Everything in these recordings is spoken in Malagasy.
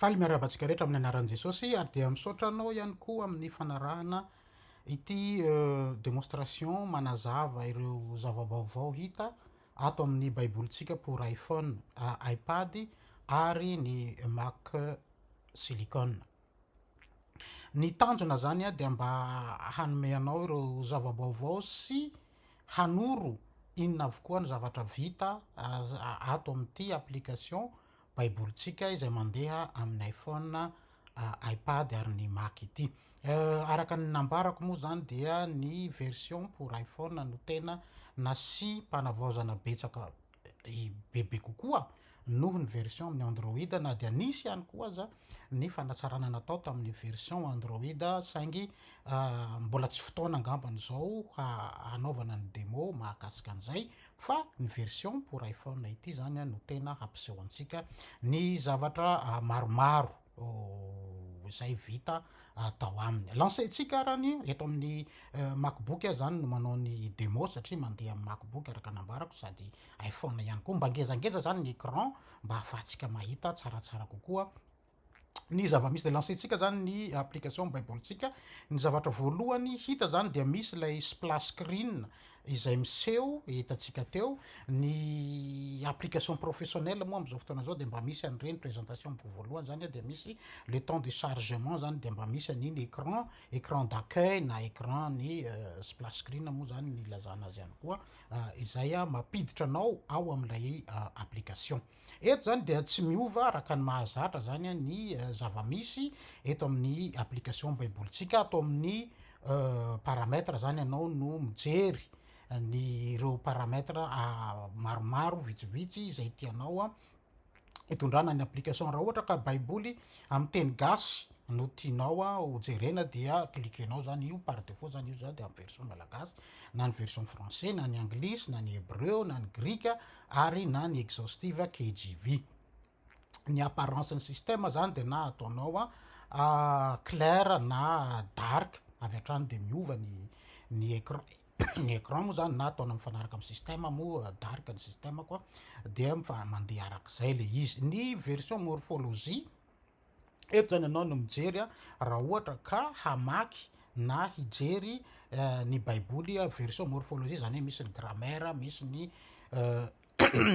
Faly miarahaba antsika rehetra amin'ny anaran'i Jesosy ary dia misaotra anao ihany koa amin'ny fanarahana ity démonstration manazava ireo zava-baovao hita ato amin'ny baibolintsika pour iPhone, iPad ary ny Mac Silicon. Ny tanjona zany dia mba hanome anao ireo zava-baovao sy hanoro inona avokoa ny zavatra vita ato amin'ity application Baibolintsika izay mandeha amin'ny iPhone, iPad ary ny Mac ity. Araka ny nambarako moa zany dia ny version pour iPhone no tena nasiam-panavaozana betsaka bebe kokoa noho ny version amin'ny Android na dia nisy ihany koa aza ny fanatsarana natao tamin'ny version Android saingy mbola tsy fotoana angambany izao hanaovana ny demo mahakasika an'izay Fa ny version pour iPhone ity zany no tena hampiseho antsika ny zavatra maromaro izay vita tao aminy. Lancer-tsika arany eto amin'ny MacBook aho zany no manao ny demo satria mandeha amin'ny MacBook araka nambarako sady iPhone ihany koa. Mba ngezangeza zany ny écran mba ahafahantsika mahita tsaratsara kokoa ny zava-misy. De lancer-tsika zany ny application baibolintsika. Ny zavatra voalohany hita zany dia misy ilay splash screen izay miseho hitantsika teo. Ny application professionnelle moa am'izao fotoana zao de mba misy an'ireny présentation vao voalohany zany de misy le temps de chargement zany de mba misy an'iny écran, écran d'accueil na écran ny splash screen moa zany ny ilazana azy ihany koa izay mampiditra anao ao amin'ilay application. Eto zany dia tsy miova araka ny mahazatra zany ny zava-misy eto amin'ny application baibolintsika. Ato amin'ny paramètre zany ianao no mijery ny ireo paramètre maromaro vitsivitsy izay tianao hitondrana ny application. Raha ohatra ka baiboly amin'ny teny gasy no tianao ho jerena dia cliquenao zany io, par défaut zany io zany de amin'ny version malagasy na ny version français na ny anglisy na ny hébreu na ny grika ary na ny exhaustive KJV. Ny apparence ny système zany de na ataonao clair na dark avy hatrany de miova ny écran, ny écran moa zany na ataonao mifanaraka amin'ny système moa dark ny système koa dia mandeha arak'izay le izy. Ny version morphologie eto zany ianao no mijery raha ohatra ka hamaky na hijery ny baiboly version morphologie zany hoe misy ny grammaire, misy ny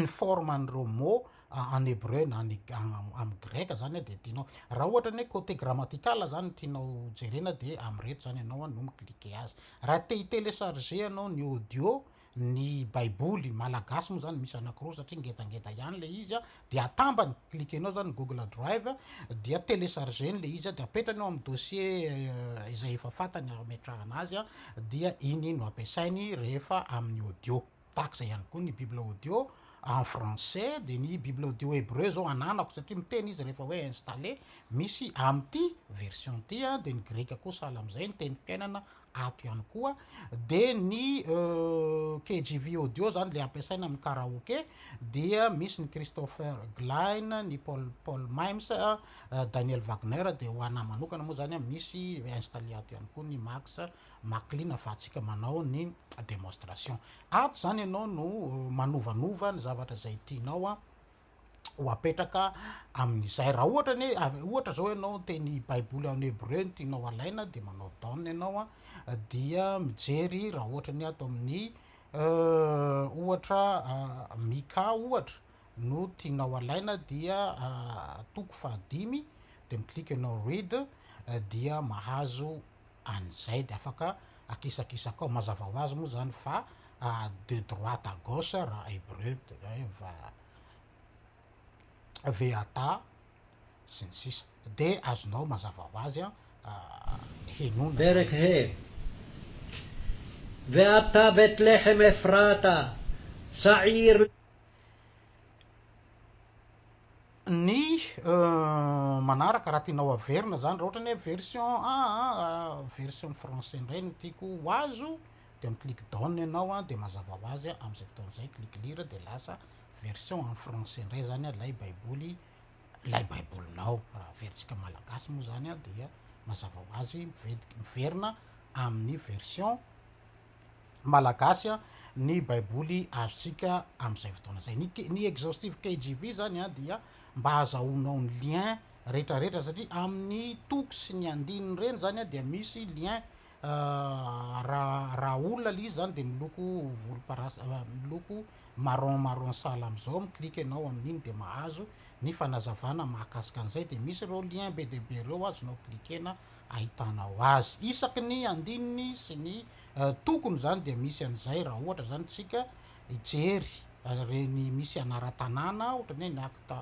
forme an'ireo mots en hébreu na ny amin'ny grec zany de tianao. Raha ohatra ny hoe côté grammatical zany tianao jerena de am'reto zany ianao no mi-cliquer azy. Raha te hi-télécharger anao ny audio ny baiboly malagasy moa zany misy anankiroa satria ngedangeda ihany le izy de atambany cliquenao zany Google Drive dia téléchargeny le izy de apetrany ao amin'ny dossier izay efa fantany ametrahana azy dia iny no ampiasainy rehefa amin'ny audio. Tahaka izay ihany koa ny bible audio en français de ny bible audio hébreu zao ananako satria miteny izy rehefa hoe installé misy am'ty version ty de ny greka koa sahala am'izay, ny teny fiainana ato ihany koa de ny KJV audio zany le ampiasaina amin'ny karaoke dia misy ny Christopher Glein, ny Paul Mimes, Daniel Wagner de ho ana manokana moa zany misy installé ato ihany koa ny Max McLean ahafahantsika manao ny démonstration. Ato zany ianao no manovanova ny zavatra izay tianao ho apetraka amin'izay. Raha ohatra ny ohatra zao ianao teny baiboly en hébreu no tianao alaina de manao done ianao dia mijery raha ohatra ny ato amin'ny ohatra Mika ohatra no tianao alaina dia toko fahadimy de mi-clique ianao read dia mahazo an'izay de afaka akisakisaka ao. Mazava ho azy moa zany fa de droite à gauche raha hébreu de va veata sy ny sisa de azonao mazava ho azy henona. פרק ה' ואתה בית לחם אפרתה שעיר Ny manaraka raha tianao averina zany raha ohatra ny hoe version version français indray no tiako ho azo de mi-clique done ianao de mazava ho azy am'izay fotoana izay clique lire de lasa version en français indray zany lay baiboly lay baibolinao. Raha averintsika malagasy moa zany dia mazava ho azy miverina amin'ny version malagasy ny baiboly azontsika am'izay fotoana zay. Ny exhaustive KJV zany dia mba ahazahoanao ny lien. rehetrarehetra satria amin'ny toko sy ny andininy ireny zany dia misy lien raha raha olona le izy zany de miloko volomparasy miloko marron marron sahala am'zao, mi-clique ianao amin'iny de mahazo ny fanazavana mahakasika an'izay, de misy ireo lien be dia be ireo azonao cliquena ahitanao azy isaky ny andininy sy ny tokony zany de misy an'izay. Raha ohatra zany tsika hijery reny misy anaran-tanàna, ohatrany hoe ny Acte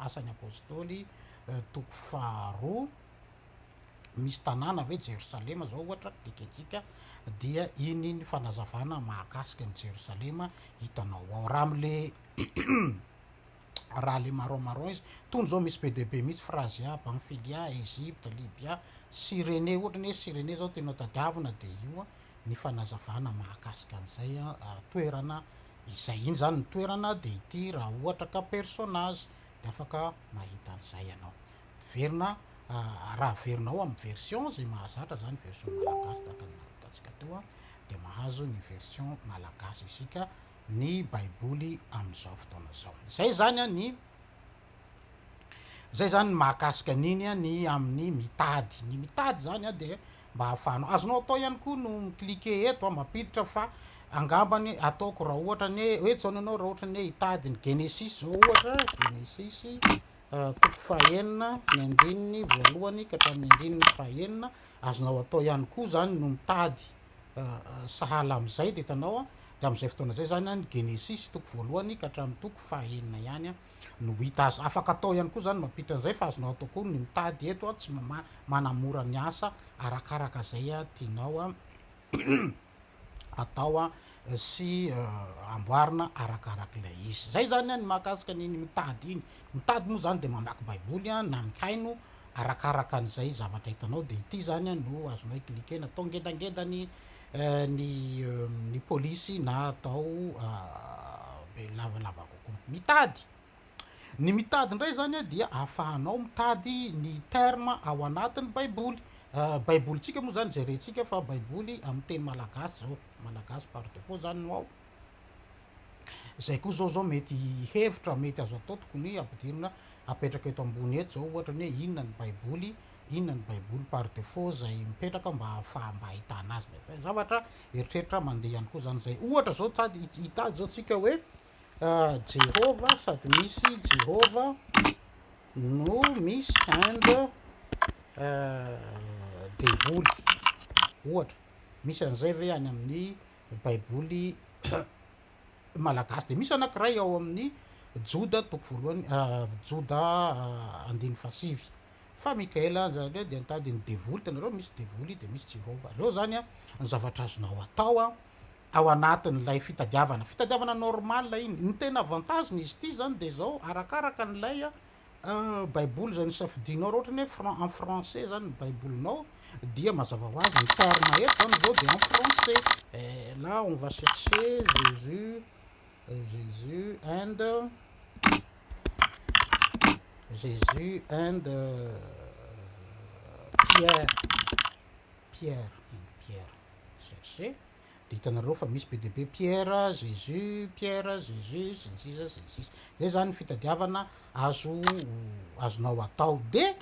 Asan'ny Apôstôly toko faharoa misy tanàna ve Jerosalema zao ohatra, cliquentsika dia iny ny fanazavana mahakasika ny Jerosalema hitanao ao. Raha am'le raha le marron marron izy tony zao misy be dia be mihitsy: Phrygia, Pamphylia, Egypte, Libya, Cyrène. Ohatra ny hoe Cyrène zao tianao tadiavina de io ny fanazavana mahakasika an'izay toerana izay. Iny zany ny toerana de ity raha ohatra ka personnage de afaka mahita an'izay ianao. Verina raha averinao amin'ny version zay mahazatra zany, version malagasy tahaka ny nahitantsika teo de mahazo ny version malagasy isika ny baiboly amin'izao fotoana zao. Zay zany a ny zay zany mahakasika an'iny ny amin'ny mitady. Ny mitady zany de mba ahafahanao, azonao atao ihany koa no mi-cliquer eto mampiditra, fa angambany ataoko raha ohatra ny hoe zao ny anao, raha ohatra ny hoe hitady ny Genesis zao ohatra, Genesis toko fahenina ny andininy voalohany ka hatramin'ny andininy fahenina, azonao atao ihany koa zany no mitady sahala am'izay de hitanao de am'izay fotoana zay zany ny Genesis toko voalohany ka hatramin'ny toko fahenina ihany no hita azy. Afaka atao ihany koa zany mampiditra an'izay, fa azonao atao koa ny mitady eto tsy manamora ny asa arakaraka zay tianao atao sy amboarina arakarak'ilay izy. Zay zany ny mahakasika n'iny mitady iny. Mitady moa zany de mamaky baiboly na mihaino arakaraka an'izay zavatra hitanao, de ity zany no azonao i-cliquena atao ngedangeda ny polisy na atao be lavalava kokoa. Mitady ny mitady indray zany dia ahafahanao mitady ny terme ao anatin'ny baiboly. Baibolintsika moa zany jerentsika fa baiboly amin'ny teny malagasy zao, malagasy par défaut zany no ao. Zay koa zao mety hevitra mety azo atao, tokony ampidirina apetraka eto ambony eto zao ohatra ny hoe inona ny baiboly, inona ny baiboly par défaut zay mipetraka mba ahafaha mba ahitana azy. Zavatra eritreritra mandeha ihany koa zany zay. Ohatra zao tady hitady zao tsika hoe Jehovah, sady misy Jehovah no misy and devoly ohatra, misy an'izay ve any amin'ny baiboly malagasy? De misy anankiray ao amin'ny Joda toko voalohany, Joda andiny fahasivy, fa Mikaela zany hoe de nitady ny devoly. Hitanareo, misy devoly de misy Jehovah reo zany ny zavatra azonao atao ao anatin'ilay fitadiavana normal iny. Ny tena avantage izy ity zany de zao: arakaraka n'ilay baiboly zay nisafidinao, raha ohatra ny hoe en français zany ny baibolinao dia mazava ho azy ny terme eto zany zao de en français. Là on va chercher Jésus, Jésus and Jésus and Pierre, Pierre and Pierre, chercher, de hitanareo fa misy be dia be Pierre, Jésus, Pierre, Jésus sy ny sisa sy ny sisa. Zay zany fitadiavana azonao atao. De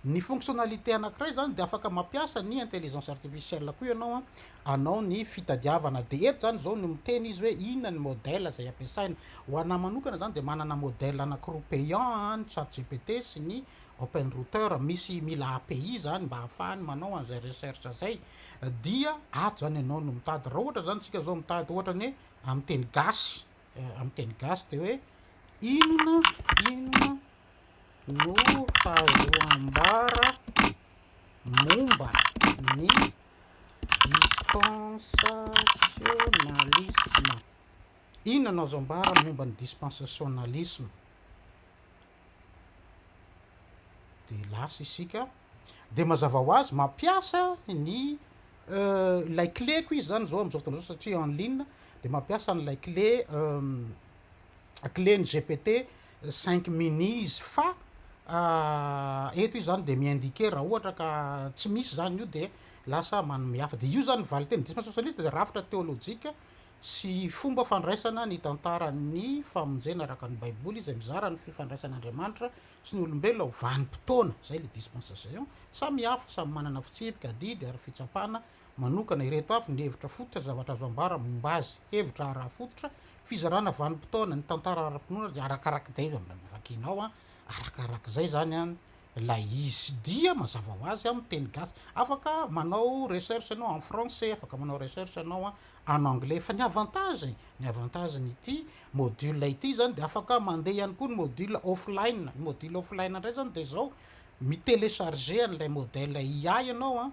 ny fonctionnalité anankiray zany de afaka mampiasa ny intelligence artificielle koa ianao anao ny fitadiavana. De eto zany zao no miteny izy hoe inona ny modèle zay ampiasaina. Ho anahy manokana zany de manana modèle anankiroa payant, ny Chat GPT sy ny Open Router. Misy mila API zany mba ahafahany manao an'izay recherche zay, dia ato zany ianao no mitady. Raha ohatra zany tsika zao mitady ohatra ny hoe amin'ny teny gasy, amin'ny teny gasy de hoe inona no fahazoam-bara momba ny dispensationalisme, inona no azo ambara momba ny dispensationalisme, de lasa isika de mazava ho azy mampiasa ny ilay clé-ko izy zany zao am'izao fotoana zao, satria en ligne de mampiasa an'ilay clé ny GPT 5 mini izy. Fa eto izy zany de mi-indiquer raha ohatra ka tsy misy zany io de lasa manome hafa. De io zany valiteny dispensationaliste de rafitra teolojika. sy fomba fandraisana ny tantaran'ny famonjena araka ny Baiboly izay mizara ny fifandraisan'Andriamanitra sy ny olombelona ho vanim-potoana, izay ilay dispensation, samy hafa, samy manana fitsipika, adidy ary fitsapana manokana. Ireto avy ny hevitra fototra, zavatra azo ambara momba azy, hevitra araha fototra, fizarana vanim-potoana, ny tantara ara-pinoana dia arakarak'izay vakinao an, arakarak'izay izany an ilay izy dia mazava ho azy amin'ny teny gasy. Afaka manao recherche ianao en français, afaka manao recherche ianao en anglais fa ny avantage, ny avantage-n'ity module ity zany de afaka mandeha ihany koa ny module offline, ny module offline indray zany de zao, mi-telecharger an'ilay modèle IA ianao an,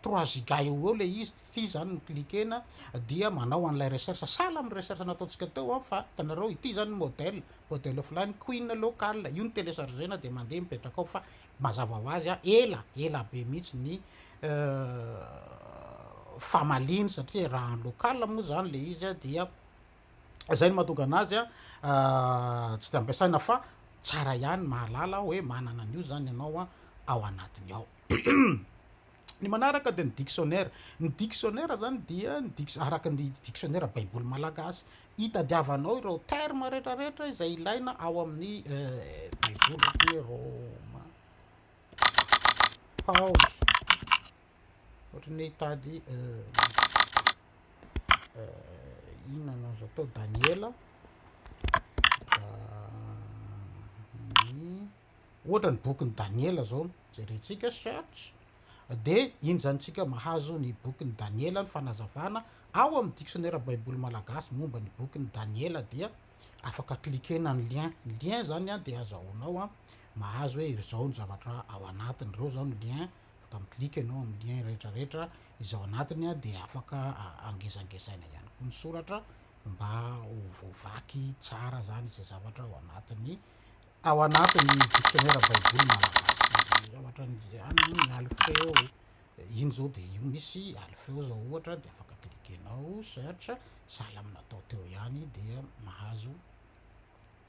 trois giga eo ho eo le izy, ity zany no cliquer-na dia manao an'ilay recherche, sahala amin'ny recherche nataontsika teo an, fa hitanareo ity zany ny modèle, modèle offline queen local, io no telecharger-na de mandeha mipetraka ao fa mazava ho azy an, ela, ela be mihitsy ny famaliany satria raha en local moa zany le izy a dia zay no mahatonga anazy a tsy de ampiasaina fa tsara ihany mahalala hoe manana an'io zany ianao a ao anatiny ao. Ny manaraka de ny dictionnaire, ny dictionnaire zany dia ny dic- araka ny dictionnaire baiboly malagasy, hitadiavanao ireo terme rehetrarehetra izay ilaina ao amin'ny baiboly ohatra hoe Roma, Paoly, ohatry ny hoe hitady inona no azo atao, Daniela, Dani- ohatra ny bokin'i Daniela zao no jerentsika, search, de iny zany tsika mahazo ny bokin'i Daniela, ny fanazavana ao amin'ny dictionnaire baiboly malagasy momba ny bokin'i Daniela dia afaka cliquer-na ny lien, ny lien zany an de azahoanao an mahazo hoe izao ny zavatra ao anatiny, ireo zao ny lien, afaka mi-clique ianao amin'ny lien rehetrarehetra izay ao anatiny an de afaka angezangezaina ihany koa ny soratra mba ho voavaky tsara zany izay zavatra ao anatin'ny ao anatin'ny dictionnaire baiboly malagasy, zavatra ny any ny alifeo, iny zao de io misy alifeo zao ohatra de afaka cliquer-nao search sahala amin'ny natao teo ihany dia mahazo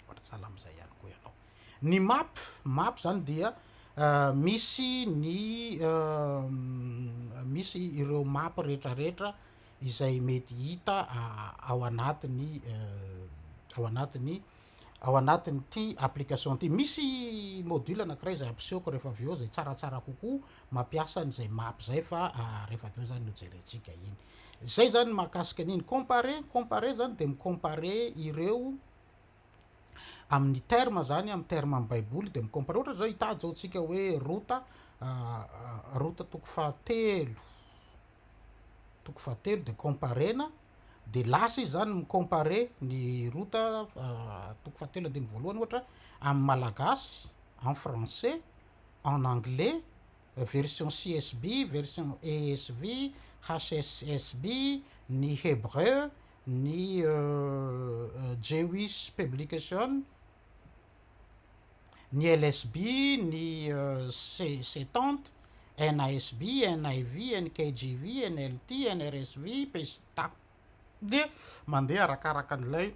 ohatra sahala amin'izay ihany koa ianao. Ny map, map zany dia misy ny misy ireo map rehetrarehetra izay mety hita ao anatin'ny ao anatin'ny ao anatin'ity application ity. Misy module anankiray izay ampisehoko rehefa avy eo izay tsaratsara kokoa mampiasa an'izay map izay fa rehefa avy eo zany no jerentsika iny. Zay zany mahakasika an'iny. Comparer, comparer zany de mi-comparer ireo amin'ny terme zany, amin'ny terme amin'ny baiboly de mi-comparer ohatra zao hitady zao tsika hoe Rota, Rota toko fahatelo, toko fahatelo de comparer-na de lasa izy zany mi-comparer ny Rota toko fahatelo andininy voalohany ohatra amin'ny malagasy, en français, en anglais, version CSB, version ESV, HSSB, ny hebreu, ny Jewish Publication, ny LSB, ny C-Septante, NASB, NIV, NKJV, NLT, NRSV, Peshitta. Dia mandeha arakaraka an'ilay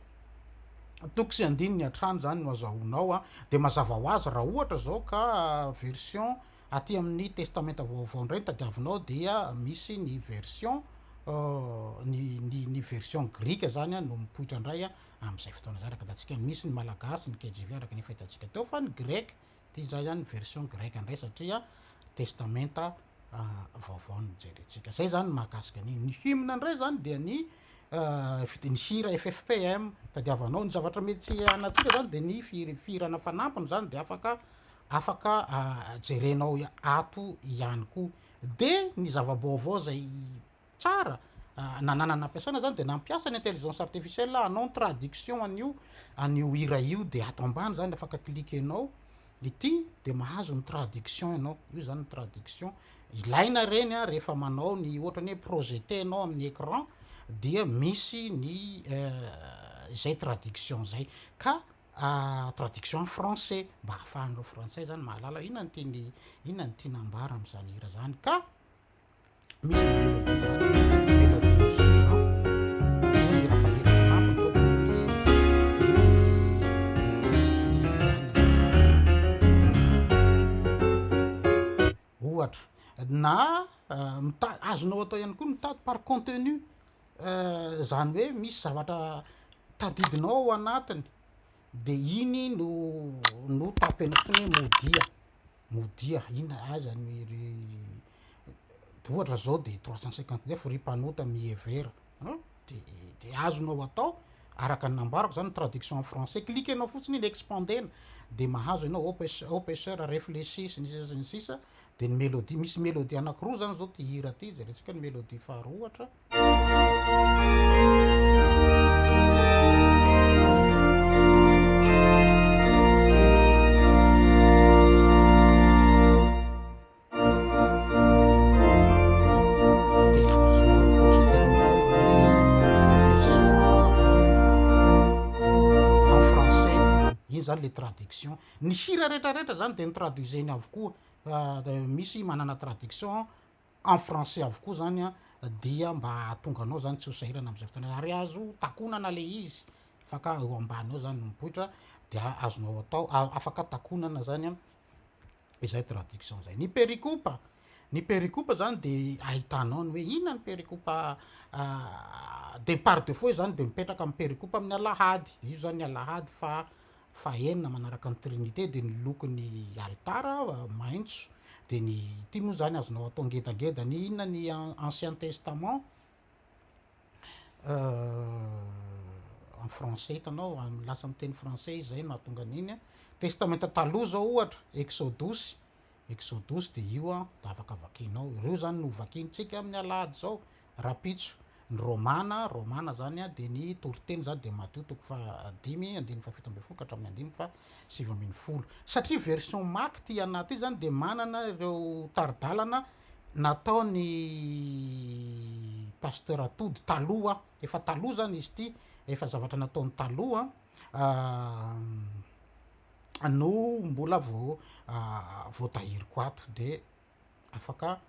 toko sy andininy hatrany zany no azahoanao an. De mazava ho azy raha ohatra zao ka version aty amin'ny testamenta vaovao indray no tadiavinao dia misy ny version ny ny ny version grika zany an no mipoitra indray an amin'izay fotoana izay araka hitantsika misy ny malagasy ny KJV araka ny efa hitantsika teo fa ny grek ity zay an ny version grek indray satria testamenta vaovao no jerentsika zay zany mahakasika an'iny ny hymne indray zany dia ny ny hira FFPM tadiavanao ny zavatra mety anantsika zany de ny fihirana fanampiny zany de afaka afaka jerenao ato ihany koa de ny zava-baovao zay tsara nanana nampiasaina zany de nampiasa ny intelligence artificielle hanao ny traduction an'io an'io hira io de ato ambany zany afaka cliquer-nao ity de mahazo ny traduction ianao, io zany ny traduction, ilaina reny a rehefa manao ny ohatrany hoe projeter-nao amin'ny écran dia misy ny izay traduction zay ka traduction en français mba ahafahan'ireo frantsay zany mahalala inona ny tiany inona ny tiana ambara am'zany hira zany ka Misy ny mélodie zany, mélodie ny hira, io zany hira fa hira fanampiny zao de io ny io ny ohatra na mita- azonao atao ihany koa mitady par contenu. Zany hoe misy zavatra tadidinao ao anatiny de iny no no tapenao fotsiny hoe modia, modia inona aiza ny ry ohatra zao de 359 ry mpanota mihevera an, de de azonao atao araka ny nambarako zany traduction en français, cliquenao fotsiny iny expandena de mahazo ianao ô pêche- ô pêcheur reflechis sy ny sisa sy ny sisa de ny mélodie, misy mélodie anakiroa zany zao ty hira ty, jerentsika ny mélodie faharoa ohatra. Iny zany le traduction, ny hira retraretra zany de ni-traduiseny avokoa, misy manana traduction en français avokoa zany an, dia mba hahatonga anao zany tsy ho sahirana am'zay fotoana ary azo takonana le izy afaka eo ambany eo zany no mipoitra de azonao atao afaka takonana zany an izay traduction zay. Ny perikopa, ny perikopa zany de ahitanao ny hoe inona ny perikopa de par defaut izy zany de mipetraka amy perikopa amin'ny alahady, de io zany ny alahady fa fahenina manaraka ny trinite de ny lokon'ny alitara maitso de ny ity moa zany azonao atao ngedangeda ny inona ny ancien testament en français hitanao lasa miteny français izy zay no mahatonga an'iny a, testamenta taloha zao ohatra exodosy, exodosy de io an de afaka vakinao, ireo zany no vakintsika amin'ny alahady zao Rahampitso, ny Romana, Romana zany an, dia ny toriteny zany dia Matio toko fahadimy andininy faha-17 ka hatramin'ny andininy faha-19. Satria version Mac ty anah ty zany dia manana ireo tari-dalana nataon'i Pasteur Atody taloha, efa taloha zany izy ity, efa zavatra nataony taloha no mbola vao voatahiriko ato de afaka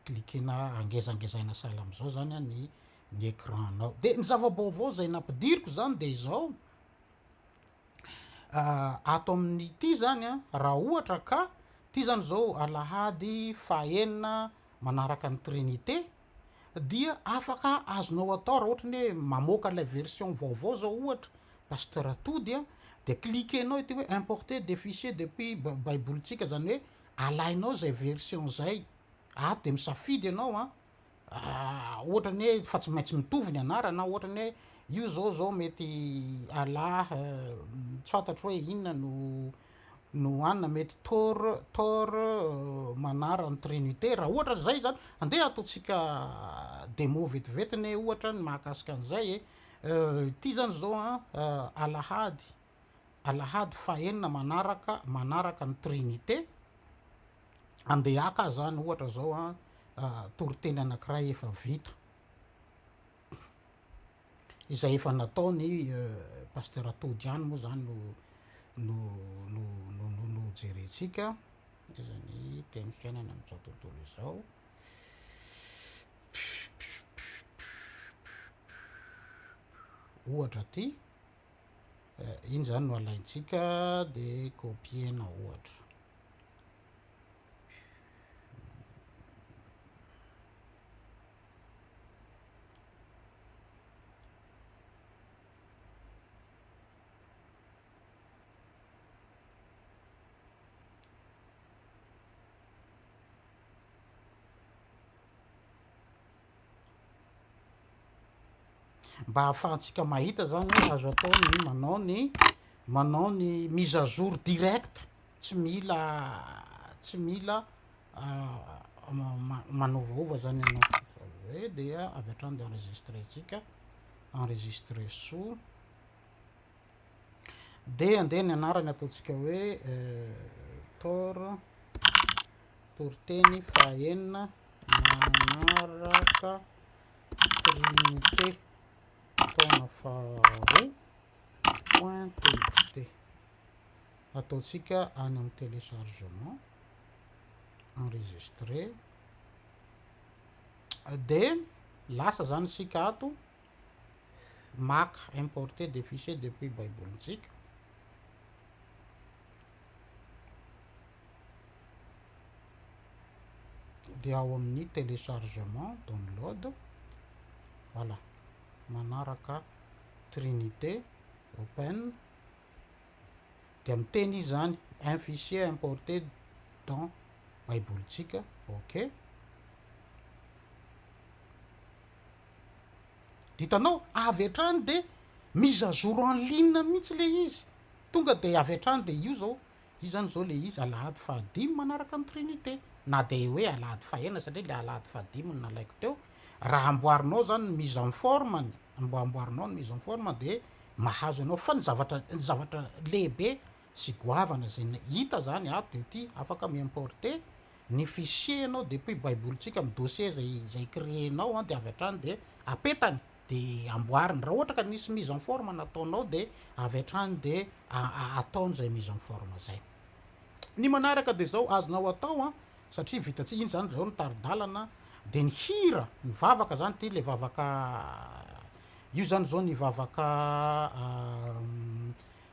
cliquena angezangezaina sahala am'zao zany an ny ny écran-nao. De ny zava-baovao zay nampidiriko zany de izao, ato amin'ity zany an, raha ohatra ka ty zany zao alahady fahenina manaraka ny trinite dia afaka azonao atao raha ohatra ny hoe mamoaka ilay version vaovao zao ohatra pasteur Tody an, de cliquenao ity hoe importer des fichiers depuis baibolintsika zany hoe alainao zay version zay ato de misafidy ianao an, ohatra ny hoe fa tsy maintsy mitovy ny anarana, ohatra ny hoe io zao zao mety Allah tsy fantatro hoe inona no no anona mety Thor Thor manara ny trinite raha ohatra zay zany, andeha ataontsika demo vetivety anie ohatra ny mahakasika an'izay e, ity zany zao an alahady alahady fahenina manaraka manaraka ny trinite, andeha haka aho zany ohatra zao an toriteny anakiray efa vita, izay efa nataony pasteur Tody ihany moa zany no no no no no no jerentsika, aiza ny teny fiainana amin'izao tontolo izao. Ohatra ty. Iny zany no alaintsika de copier-na ohatra. Mba ahafahantsika mahita zany hoe azo atao ny manao ny manao ny mise à jour direct, tsy mila tsy mila manovaova zany ianao, hoe dia avy hatrany de enregistrer-tsika, enregistrer sous, de andeha ny anarany ataontsika hoe tor toriteny fahaenina manaraka Trinité taona faharoa point txt. Ataontsika any amin'ny téléchargement, enregistrer, de lasa zany isika ato maka importer des fichiers depuis baibolintsika. Dia ao amin'ny téléchargement, download. Voilà, manaraka Trinité, open, dia miteny izy zany un fichier importé dans baibolintsika, ok. De hitanao avy hatrany de mise à jour en ligne mihitsy le izy, tonga de avy hatrany de io zao, io zany zao le izy alahady fahadimy manaraka ny Trinité, na de hoe alahady fahenina satria le alahady fahadimy no nalaiko teo, raha amboarinao zany ny mise en forme-ny, mba amboarinao ny mise en forme de mahazo ianao, fa ny zavatra ny zavatra lehibe sy goavana zay hita zany ato de ity afaka mi-importer ny fichier ianao depuis baibolintsika amy dossier zay zay créer-nao an de avy hatrany de apetany de amboariny, raha ohatra ka nisy mise en forme nataonao de avy hatrany de ataony zay mise en forme zay. Ny manaraka de zao azonao atao an, satria vitatsika iny zany zao ny tari-dalana de ny hira, ny vavaka zany ty le vavaka io zany zao ny vavaka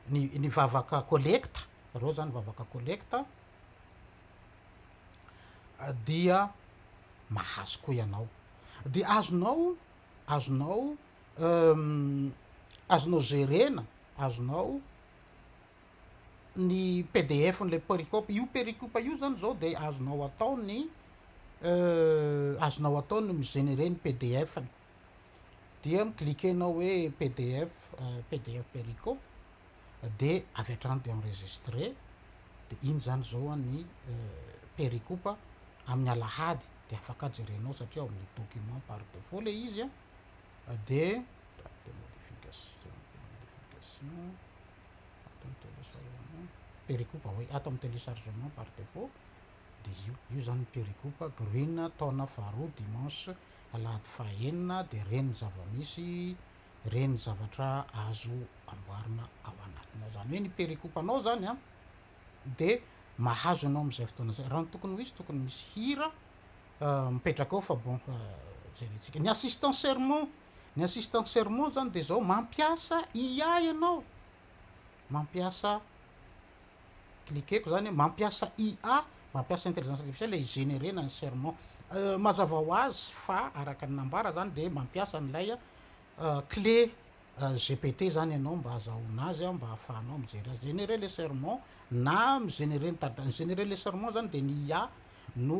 ny ny vavaka collecte, reo zany vavaka collecte dia mahazo koa ianao, de azonao azonao azonao gerena, azonao ny pdf n'le péricope, io péricope io zany zao de azonao atao ny azonao atao ny mi-générer ny pdf-ny, dia mi-cliquer-nao hoe pdf pdf péricope de avy hatrany de enregistrer, de iny zany zao a ny péricope amin'ny alahady de afaka jerenao satria ao amin'ny document par défaut le izy a, de de modification modification ato amy téléchargement péricope oe ato amy téléchargement par défaut de io io zany ny péricope green taona faharoa dimanche alahady fahenina de reny ny zava-misy reny zavatra azo amboarina ao anatinao zany hoe ny péricope anao zany a de mahazo anao am'izay fotoana zay. Raha ny tokony ho izy tokony misy hira mipetraka ao fa bon jerentsika ny assistant sermon. Ny assistant sermon zany de zao mampiasa IA ianao, mampiasa cliqueko zany mampiasa IA, mampiasa intelligence artificielle i-générena ny sermon. Mazava ho azy fa araka ny nambara zany de mampiasa an'ilay clé GPT zany ianao mba ahazahoana azy a, mba ahafahanao mijery azy générer le sermon na mi-générer ny tady. Générer le sermon zany de ny IA no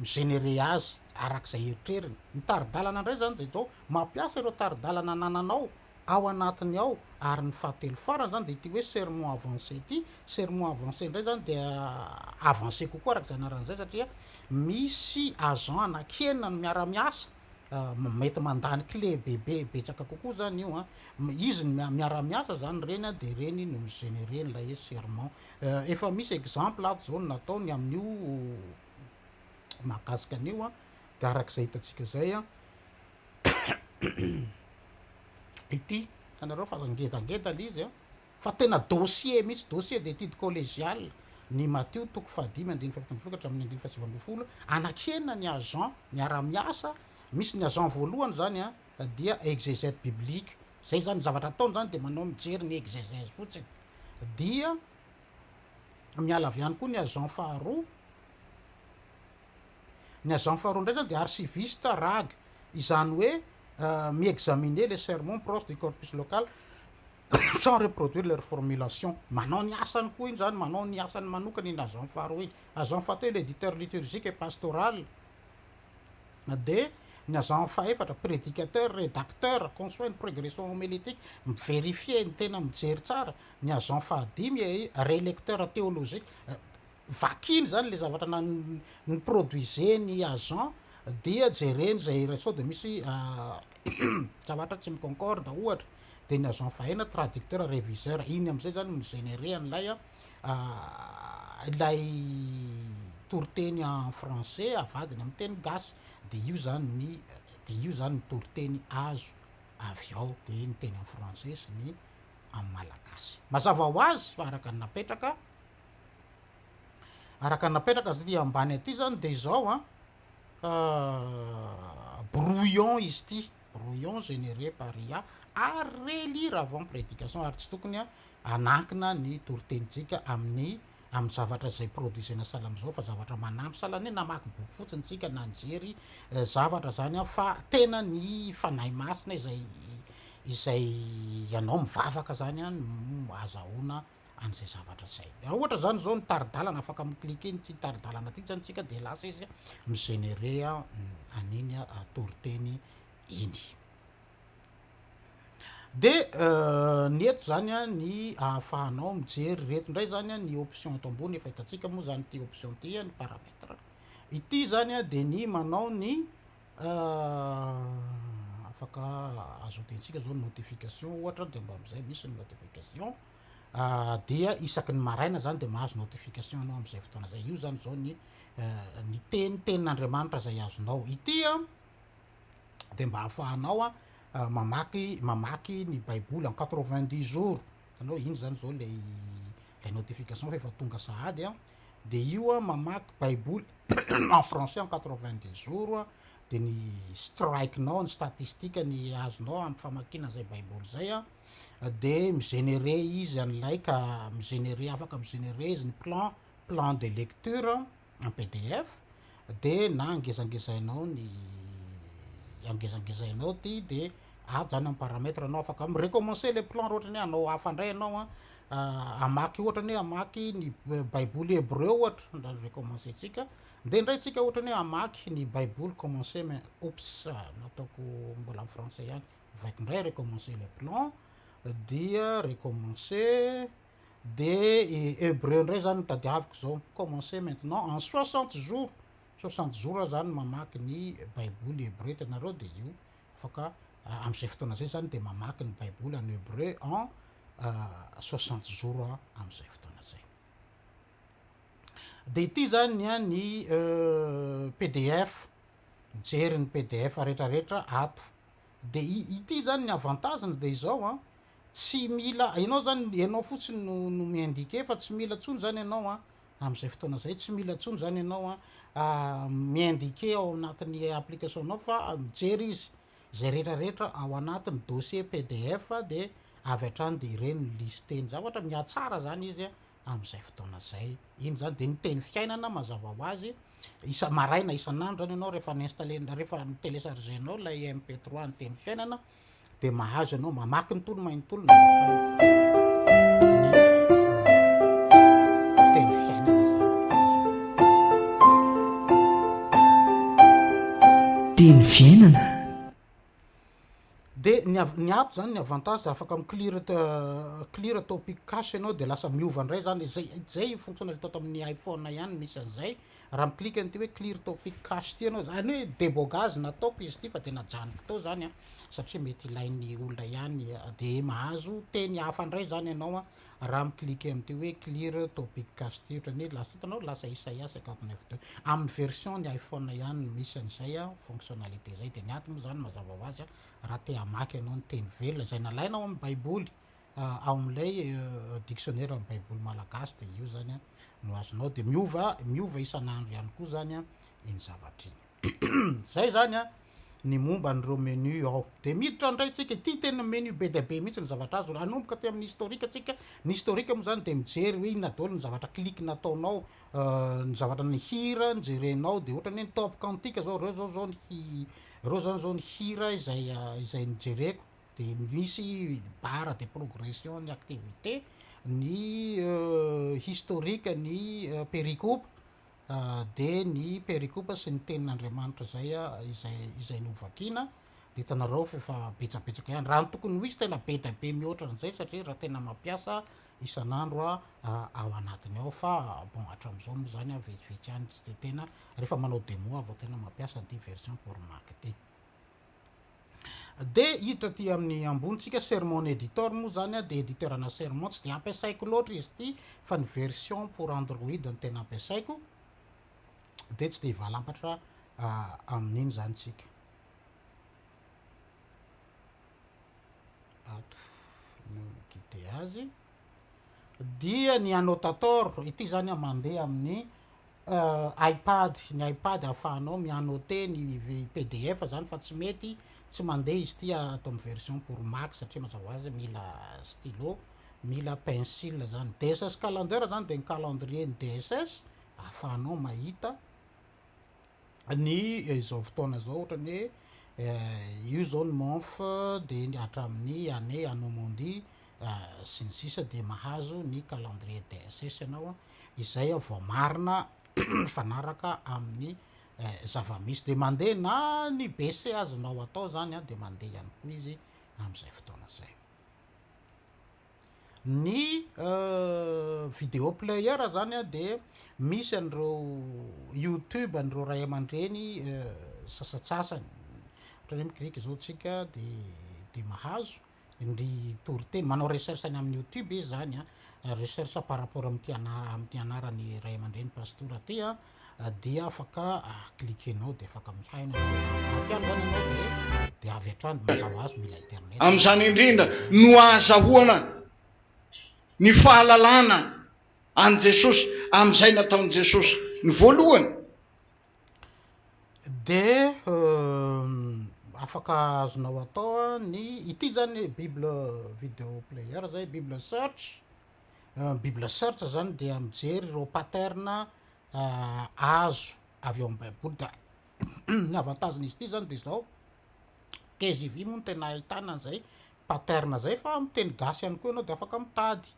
mi-générer azy arak'izay eritreriny. Ny tari-dalana indray zany de zao mampiasa ireo tari-dalana anananao ao anatiny ao, ary ny fahatelo farany zany de ity hoe sermon avancé ity. Sermon avancé indray zany de avancé kokoa arak'izay anaran'izay satria misy agent anakenina no miara-miasa, mety mandany clé bebe betsaka kokoa zany io a, izy ny miara-miasa zany reny a, de reny no mi-générer n'ilay hoe sermon. Efa misy exemple ato zao no natao ny amin'io mahakasika an'io a, de arak'izay hitantsika zay a ity hitanareo fa ngedangeda le izy a, fa tena dossier mihitsy, dossier d'étude collégiale ny Matio toko fahadimy andininy faha-17 ka hatramin'ny andininy faha-19, anakenina ny agent miara-miasa. Misy ny agent voalohany zany a dia exégète biblique, zay zany zavatra ataony zany de manao mijery ny exégèse fotsiny, dia miala avy ihany koa ny agent faharoa. Ny agent faharoa ndray zany de archiviste RAG, izany hoe mi-examiner les sermons proches du corpus local sans reproduire leur formulation, manao ny asany koa iny zany, manao ny asany manokana iny agent faharoa iny. Agent fahatelo éditeur liturgique et pastoral, de ny agent fahaefatra prédicateur rédacteur conçoit une progression homilétique, mi-vérifier ny tena mijery tsara. Ny agent fahadimy relecteur théologique, vakiny zany le zavatra na ny produise ny agent dia jereny zay sao de misy zavatra tsy mi-concorde ohatra. De ny agent fahenina traducteur réviseur, iny am'izay zany mi-générer an'ilay a ilay toriteny en français avadiny amy teny gasy, de io zany ny de io zany ny toriteny azo avy ao, de ny teny en français sy ny amy malagasy mazava ho azy. Fa araka ny napetraka zay ty ambany aty zany de zao a brouillon izy ty, brouillon généré par IA à relire avant prédication, ary tsy tokony a anankina ny toritenitsika amin'ny. amin'ny zavatra izay produisena sahala amin'izao fa zavatra manampy sahala ny hoe namaky boky fotsiny tsika na nijery zavatra zany an, fa tena ny Fanahy Masina izay izay ianao mivavaka zany an no azahoana an'izay zavatra izay. Raha ohatra zany zao ny tari-dalana afaka mi-cliquer ny tari-dalana ty zany tsika de lasa izy mi-generer an'iny toriteny iny. De ny eto zany an ny ahafahanao mijery reto indray zany an ny option eto ambony efa hitantsika moa zany ity option ity an, ny paramètre. Ity zany an de ny manao ny afaka ajouter-ntsika zao notification ohatra de mba am'zay misy ny notification dia isaky ny maraina zany de mahazo notification anao am'zay fotoana zay. Io zany zao ny ny teny tenin'Andriamanitra zay azonao. Ity an de mba ahafahanao an mamaky mamaky ny baiboly en 90 jours, hitanao iny zany zao lay lay notification fa efa tonga sahady an, de io an mamaky baiboly en français en 90 jours an, de ny strike-nao, ny statistique ny azonao amy famakiana zay baiboly zay an, de mi-générer izy an'ilay ka mi-générer afaka mi-générer izy ny plan de lecture en PDF, de na angezangezainao ny angezangezainao ty de ato zany amy paramètre anao afaka mi-recommencer le plan raha ohatra ny hoe hanao hafa indray ianao an, hamaky ohatra ny hoe hamaky ny baiboly hébreu ohatra ndra recommencer-tsika, de indray tsika ohatra ny hoe hamaky ny baiboly commencer mais oups nataoko mbola amy français ihany, ovaiko indray recommencer le plan dia recommencer de hébreu indray zany no tadiaviko zao, commencer maintenant en 60 jours, 60 jours aho zany mamaky ny baiboly hébreu hitanareo de io afaka am'izay fotoana zay zany de mamaky ny baiboly en hébreu en 60 jours am'izay fotoana zay. De ity zany a ny PDF, mijery ny PDF rehetrarehetra ato, de ity zany ny avantage-ny de izao an, tsy mila ianao zany ianao fotsiny no mi-indiquer fa tsy mila ntsony zany ianao an am'izay fotoana zay, tsy mila ntsony zany ianao an mi-indiquer ao anatin'ny application-nao fa mijery izy zay rehetrarehetra ao anatin'ny dossier PDF de avy hatrany de ireny ny liste-ny zavatra mihatsara zany izy am'izay fotoana zay. Iny zany de ny teny fiainana mazava ho azy isa maraina isan'andro zany ianao rehefa ni-installer rehefa ni-télécharger-nao lay MP3 ny teny fiainana de mahazo ianao mamaky ny tolo manontolo ny teny fiainana zany. Teny fiainana. De ny ny ato zany ny avantage afaka mi-clear clear topic cache ianao de lasa miova indray zany zay zay fonctionnalité ato amin'ny iPhone ihany misy an'izay. Raha mi-clique an'ity hoe clear topic cache ty ianao zany hoe débogage nataoko izy ity fa de najanoko tao zany an satria mety ilain'ny olona ihany, de mahazo teny hafa indray zany ianao an raha mi-cliquer am'ty hoe clear topic cache ty, ohatran'ny hoe lasa hitanao lasa Isaia 59 2 amin'ny version ny iPhone ihany no misy an'izay a fonctionnalité zay. De ny ato moa zany mazava ho azy a raha te hamaky ianao ny teny velona zay nalaina ao amin'ny baiboly ao amin'ilay dictionnaire amin'ny baiboly malagasy de io zany a no azonao, de miova miova isan'andro ihany koa zany a iny zavatra iny. Zay zany a ny momba an'ireo menu ao. De miditra indray tsika ity tena menu be dia be mihitsy ny zavatra azo. Hanomboka aty amin'ny historique tsika, ny historique moa zany de mijery hoe inona daholo ny zavatra clic nataonao, ny zavatra ny hira nojerenao, de ohatrany hoe ny top cantique zao reo zao zao ny reo zany zao ny hira izay izay nojereko, de misy barre de progression ny activité, ny historique ny péricope, de ny péricope sy ny tenin'Andriamanitra zay a izay izay novakina, de hitanareo fa efa betsabetsaka ihany. Raha ny tokony ho izy tena be dia be mihoatra an'izay satria raha tena mampiasa isan'andro a ao anatiny ao, fa bon hatramin'izao moa zany a vitsivitsy ihany tsy de tena rehefa manao démo aho vao tena mampiasa an'ity version pour Mac ity. De hiditra aty amin'ny ambony tsika, sermon editor moa zany a de éditeur ana sermon, tsy de ampiasaiko loatra izy ity fa ny version pour Android no tena ampiasaiko, de tsy de hivalampatra amin'iny zany tsika. Ato no mi-quitter azy. Dia ny annotator ity zany a mandeha amin'ny iPad, ny iPad ahafahanao mi-annoter ny PDF zany fa tsy mety tsy mandeha izy ity atao amin'ny version pour Mac satria mazava ho azy mila stylo. Mila pencil zany. DSS calendar zany de ny calendrier ny DSS ahafahanao mahita ny izao fotoana izao, ohatrany hoe io zao ny month de ny hatramin'ny année anno mundi sy ny sisa, de mahazo ny calendrier DSS ianao izay voamarina mifanaraka amin'ny zava-misy, de mandeha na ny BC azonao atao zany de mandeha ihany koa izy amin'izay fotoana zay. Ny video player zany de misy an'ireo YouTube an'ireo ray aman-dreny sasatsasany, ohatra hoe mi-clique zao tsika de mahazo ny toriteny, manao recherche any amin'ny YouTube izy zany recherche par rapport amin'ity amin'ity anarany ray aman-dreny pastora ty dia afaka cliquenao de afaka mihaino ampiano zany ianao de avy hatrany mazava azy mila internet. Amin'izany indrindra no ahazahoana ny fahalalana an'i Jesosy amin'izay nataon'i Jesosy ny voalohany. De afaka azonao atao ny ity zany bible video player zay, bible search. Bible search zany dia mijery ireo pattern azo avy ao amin'ny baiboly. Da ny avantage-n'izy ity zany de zao, KJV moa no tena ahitana an'izay pattern zay, fa amin'ny teny gasy ihany koa ianao de afaka mitady.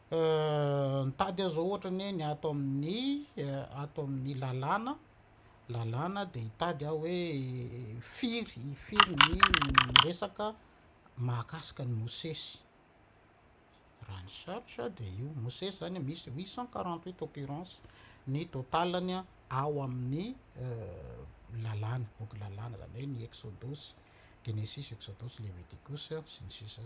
Mitady aho zao ohatra ny hoe ny ato amin'ny ato amin'ny lalàna de hitady aho hoe firy ny miresaka mahakasika ny Mosesy. Raha ny search de io Mosesy zany misy 848 occurrence ny totalany ao amin'ny lalàna, boky lalàna, zany hoe ny Exodus, Genesis, Exodus, Leviticus sy ny sisa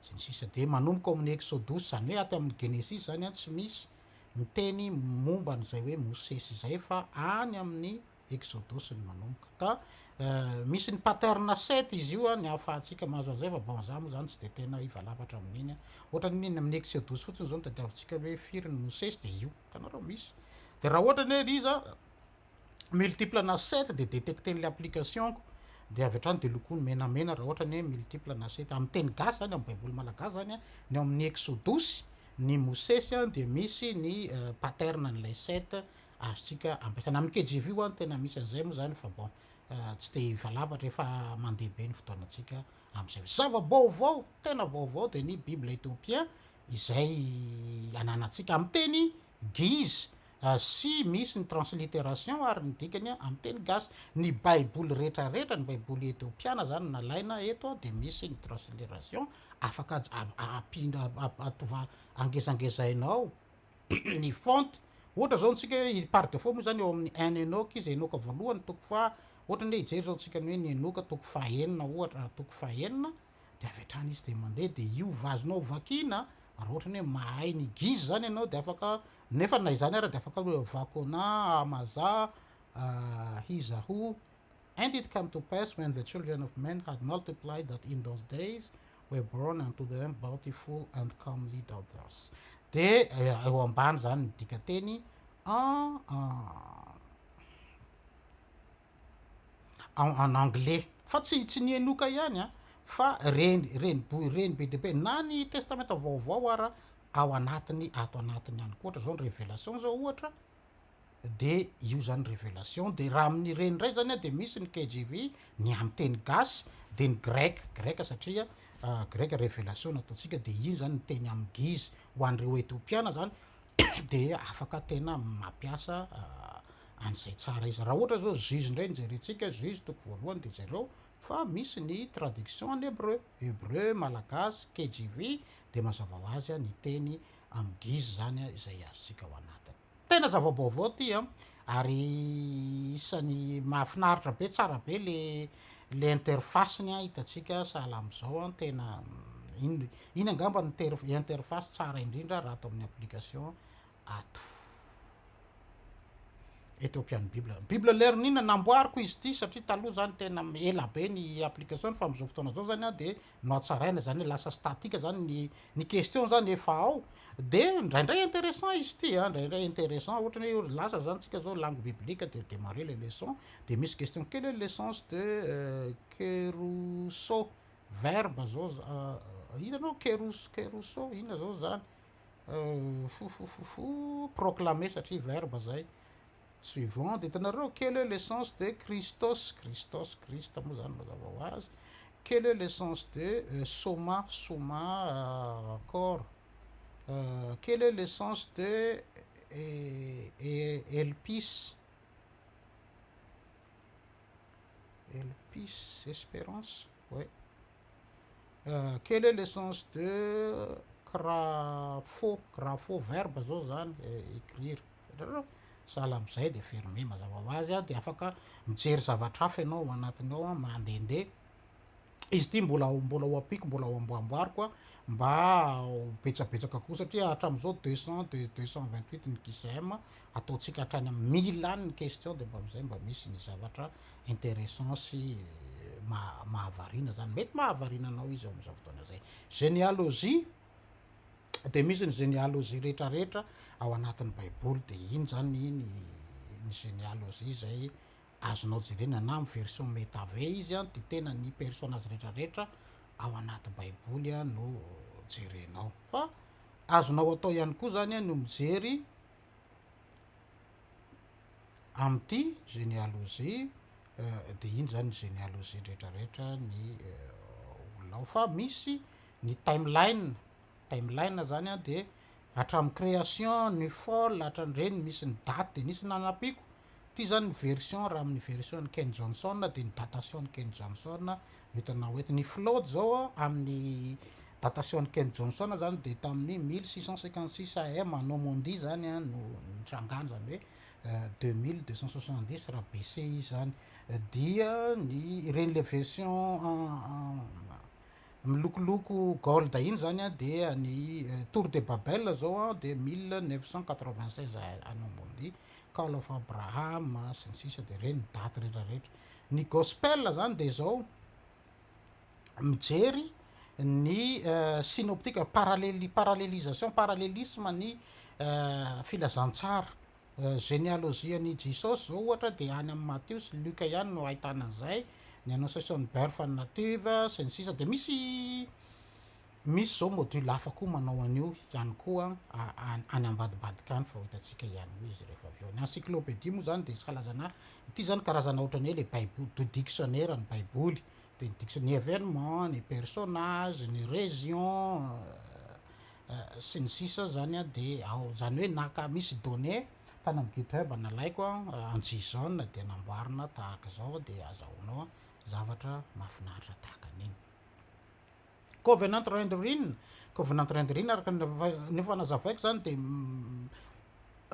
sy ny sisa. De manomboka ao amin'ny Exodus, zany hoe aty amin'ny Genesis zany tsy misy miteny momba an'izay hoe Mosesy zay, fa any amin'ny Exodus ny manomboka. Ka misy ny pattern 7 izy io ny ahafahantsika mahazo an'izay, fa bon, za moa zany tsy de tena hivalapatra amin'iny. Ohatra ny amin'ny Exodus fotsiny zao no tadiavintsika hoe firy ny Mosesy, de io hitanareo misy. De raha ohatra ny hoe iza multiple na 7 de détecten'le application ko de avy hatrany de lokony menamena raha ohatra ny hoe multiple na 7. Amin'ny teny gasy zany, amin'ny baiboly malagasy zany ny ao amin'ny Exodus ny Mosesy de misy ny pattern an'ilay 7 azontsika ampiasaina. Amin'ny KJV io tena misy an'izay moa zany, fa bon, tsy de hivalapatra, efa mandeha be ny fotoanantsika amin'izay. Zava-baovao tena vaovao de ny bible éthiopien izay ananantsika amin'ny teny giza sy misy ny translittération ary ny dikany amin'ny teny gasy. Ny baiboly rehetrarehetra, ny baiboly etiopiana zany nalaina eto de misy ny translittération, afaka ampindra atova angezangezainao ny font. Ohatra zao ntsika hoe par défaut moa zany eo amin'ny 1 Enoch izy, Enoka voalohany toko fa ohatra ny hoe hijery zao tsika ny hoe ny Enoka toko fahenina ohatra, toko fahenina, de avy hatrany izy de mandeha de io vazonao vakina. Raha ohatra ny hoe mahay ny gizy zany ianao de afaka, nefa na izany ara de afaka hoe vakona amaza hizaho. "And it came to pass, when the children of men had multiplied, that in those days were born unto them beautiful and comely daughters." De eo ambany zany ny dikateny en anglais. Fa tsy ny Enoka ihany fa reny bo reny be de be na ny testamenta vaovao ara ao anatiny, ato anatiny ihany koa. Ohatra zao ny Révélation zao ohatra, de io zany Révélation. De raha amin'ny reny ndray zany de misy ny KJV, ny amy teny gasy, de ny grec, satria grec Révélation nataontsika, de iny zany ny teny amy gizy ho an'ireo etiopiana zany de afaka tena mampiasa an'izay tsara izy. Raha ohatra zao Juge ndray ny jerentsika, Juge toko voalohany, de jereo fa misy ny traduction en hébreu, hébreu, malagasy, KJV, de mazava ho azy ny teny amy gizy zany izay azontsika ao anatiny. Tena zava-baovao ty ary isany mahafinaritra be, tsara be le interface-ny hitantsika sahala am'izao tena iny iny angamba ny interface tsara indrindra raha atao amin'ny application ato Ethiopian Bible. Bible Learning namboariko izy ity satria taloha zany tena ela be ny application, fa am'izao fotoana zao zany de nohatsaraina zany hoe lasa statique zany ny question zany efa ao. De indraindray intéressant izy ity indraindray intéressant. Ohatra hoe lasa zany tsika zao langue biblique, de démarrer les leçons, de misy question: quelle est l'essence de kerusso, verbe zao? Hitanao keros keroso inona zao zany? Fofofofo proclamer satria verbe zay. Suivant de hitanareo quel est le sens de Christos Christos Christ moa zany mazava ho azy. Quel est le sens de soma soma corps. Quel est le sens de elpis Elpis espérance ouais. Quel est le sens de crafo grafo verbe zao zany écrire sahala amizay de fermer mazava ho azy de afaka mijery zavatra hafa ianao ao anatiny ao mandehandeha. Izy ity mbola mbola ho ampiako mbola ho amboamboariko mba ho betsabetsaka koa satria hatramin'izao deux cent de deux cent vingt huit ny QCM ataontsika hatrany amin'ny mille any ny question de mba amizay mba misy ny zavatra interessant sy mahavariana zany, mety mahavariana anao izy ao amin'izao fotoana izay. Généalogie de misy ny généalogie rehetrarehetra ao anatin'ny baiboly de iny zany ny ny généalogie izay azonao jerena na amin'ny version metave izy an de tena ny personnage rehetrarehetra ao anaty baiboly an no jerenao fa azonao atao ihany koa zany an no mijery amin'ity généalogie de iny zany ny généalogie rehetrarehetra ny olona ao fa misy ny timeline, timeline zany an de hatramin'ny création ny fall hatran'ireny misy ny daty de nisy nanampiako ity zany ny version raha amin'ny version ny Ken Johnson de ny datation ny Ken Johnson no hitanao eto, ny flood zao an amin'ny datation ny Ken Johnson zany de tamin'ny 1656 AM anno mundi zany an no nitrangany zany hoe 2270 raha BC izy zany dia ny ireny le version milokoloko gold iny zany an dia ny tour de Babel zao an de 1996 anno mundi, Call of Abraham sy ny sisa de ireny ny daty rehetrarehetra. Ny gospel zany de zao mijery ny synoptique paralleli- parallélisation parallélisme ny filazantsara. Généalogie an'i Jesosy zao ohatra de any amin'ny Matio sy Luka ihany no ahitana an'izay, ny annonciation ny birth and native sy ny sisa de misy misy zao module hafa koa manao an'io ihany koa any ambadibadika any fa ho hitantsika ihany koa izy rehefa avy eo. Ny encyclopédie moa zany de karazana ity zany karazana ohatran'ny hoe le baiboly du dictionnaire ny baiboly de ny diction- ny événement, ny personnage, ny région sy ny sisa zany an de ao zany hoe naka misy données tany amin'ny GitHub nalaiko an en JSON de namboarina tahaka izao de azahoanao zavatra mahafinaritra tahaka an'iny. Covenant Rendering, Covenant Rendering araka ny efa nazavaiko zany de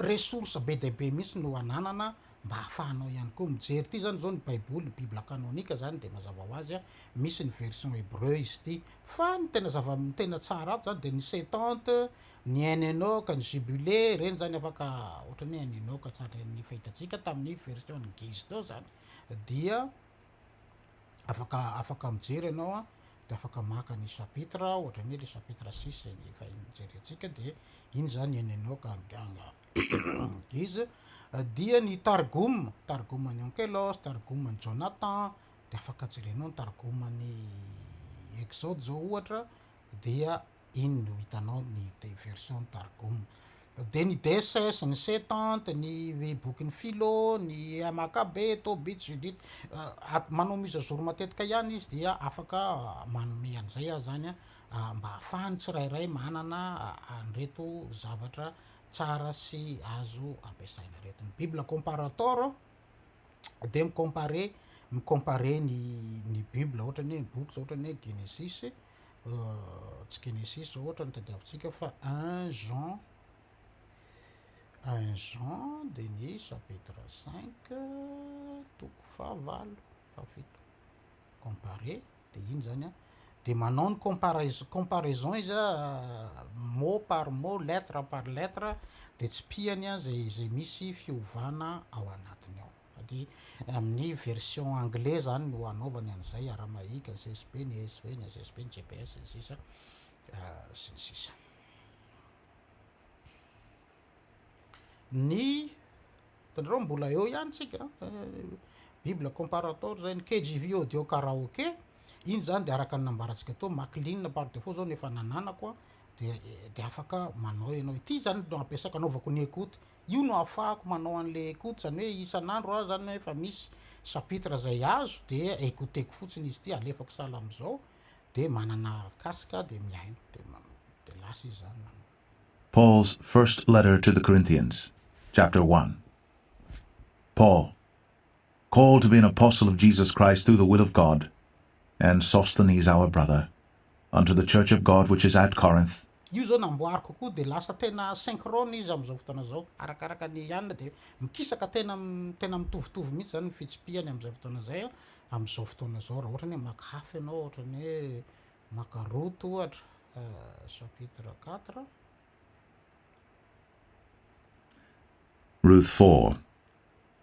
ressource be dia be mihitsy no ananana mba ahafahanao ihany koa mijery ity zany zao ny baiboly ny bible canonique zany de mazava ho azy a misy ny version hébreu izy ity fa ny tena zava ny tena tsara ato zany de ny septante ny un Enoch ny jubilé reny zany afaka ohatran'ny hoe un Enoch tsara ny fahitantsika tamin'ny version ny Guise teo zany dia afaka afaka mijery ianao a de afaka maka ny chapitre ohatran'ny hoe le chapitre six efa nijerentsika de iny zany un Enoch Guise dia ny Targum, Targum ny Onkelos, Targum ny Jonathan de afaka jerenao ny Targum ny Exode zao ohatra dia iny no hitanao ny version Targum. De ny DSS, ny Septante, ny bokin'ny Philo, ny MAKB, Tobit, Judith, manao mise à jour matetika ihany izy dia afaka manome an'izay aho zany a mba ahafahany tsirairay manana an'ireto zavatra tsara sy azo ampiasaina reto. Ny Bible comparator de mi-comparer mi-comparer ny ny bible ohatrany hoe boky zao ohatrany hoe Genesis tsy Genesis zao ohatra no tadiavintsika fa un Jean un Jean de ny chapitre cinq toko fahavalo fahafito comparer de iny zany a de manao ny comparais- comparaison izy a mot par mot, lettre par lettre de tsipihany a zay zay misy fiovana ao anatiny ao. De amin'ny version anglais zany no anaovany an'izay aramaika, ny CSB, ny ESV, ny SSB, ny GPS sy ny sisa sy ny sisa. Ny hitanareo mbola eo ihany tsika bible comparator zay ny KJV audio karaoke. Iny zany de araka ny nambarantsika teo, MacLean par défaut zao no efa nananako an, de de afaka manao ianao. Ity zany no ampiasaiko anaovako ny écoute, io no ahafahako manao an'le écoute, zany hoe isan'andro aho zany efa misy chapitre zay azo de écouteko fotsiny izy ity, alefako sahala am'zao, de manana casque de mihaino, de de lasa izy zany manao. Paul's First Letter to the Corinthians, chapter 1. Paul, called to be an apostle of Jesus Christ through the will of God, and Sosthenes our brother, unto the church of God which is at Corinth, Io zao namboariko koa de lasa tena synchrone izy am'zao fotoana zao, arakaraka ny anona de mikisaka tena tena mitovitovy mihitsy zany ny fitsipihany am'zay fotoana zay an, am'zao fotoana zao raha ohatra ny hoe maka hafa ianao, ohatra ny hoe maka Roto ohatra, chapitre quatre. Ruth 4.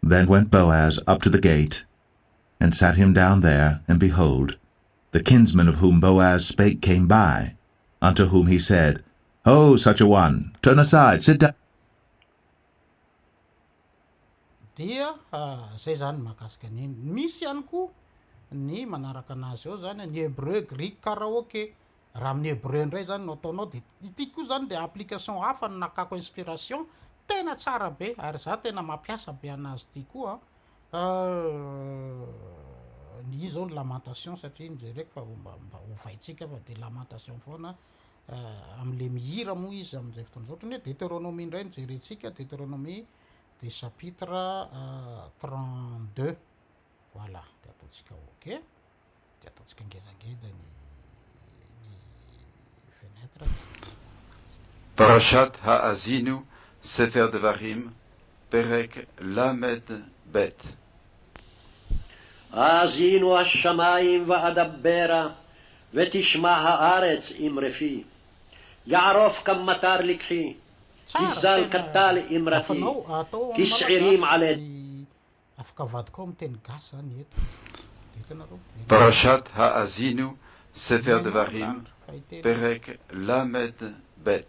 Then went Boaz up to the gate, and sat him down there, and behold, the kinsman of whom Boaz spake came by, unto whom he said, Ho, such a one, turn aside, sit down. Dia zay zany mahakasika an'iny. Misy ihany koa ny manaraka anazy eo zany, ny hebreu, greek, karaoke. Raha amin'ny hebreu indray zany no ataonao de ity koa zany de application hafa no nakako inspiration, tena tsara be ary za tena mampiasa be anazy ity koa an. Ny io zao ny lamentation satria nojereko fa mba mba ovaintsika fa de lamentation foana am'le mihira moa izy am'zay fotoana zay. Ohatran'ny hoe Deuteronomie indray no jerentsika, Deuteronomie de chapitre 32, voilà, de ataontsika ok. Dia ataontsika ngezangeza ny ny fenêtre dia mitantana ananjy. פרשת האזינו, ספר דברים, פרק ל"ב. האזינו השמים ואדברה, ותשמע הארץ אמרי פי. יערוף כמטר לקחי, Tsara תזל tena כטל אמרתי, afanao atao amin'ny כשעירים malagasy עלי ny afaka avadika ao amin'ny teny gasy zany eto. Dia hitanareo miverina פרשת האזינו, ספר mihainoa ny דברים, lanitra fa hiteny פרק ל"ב.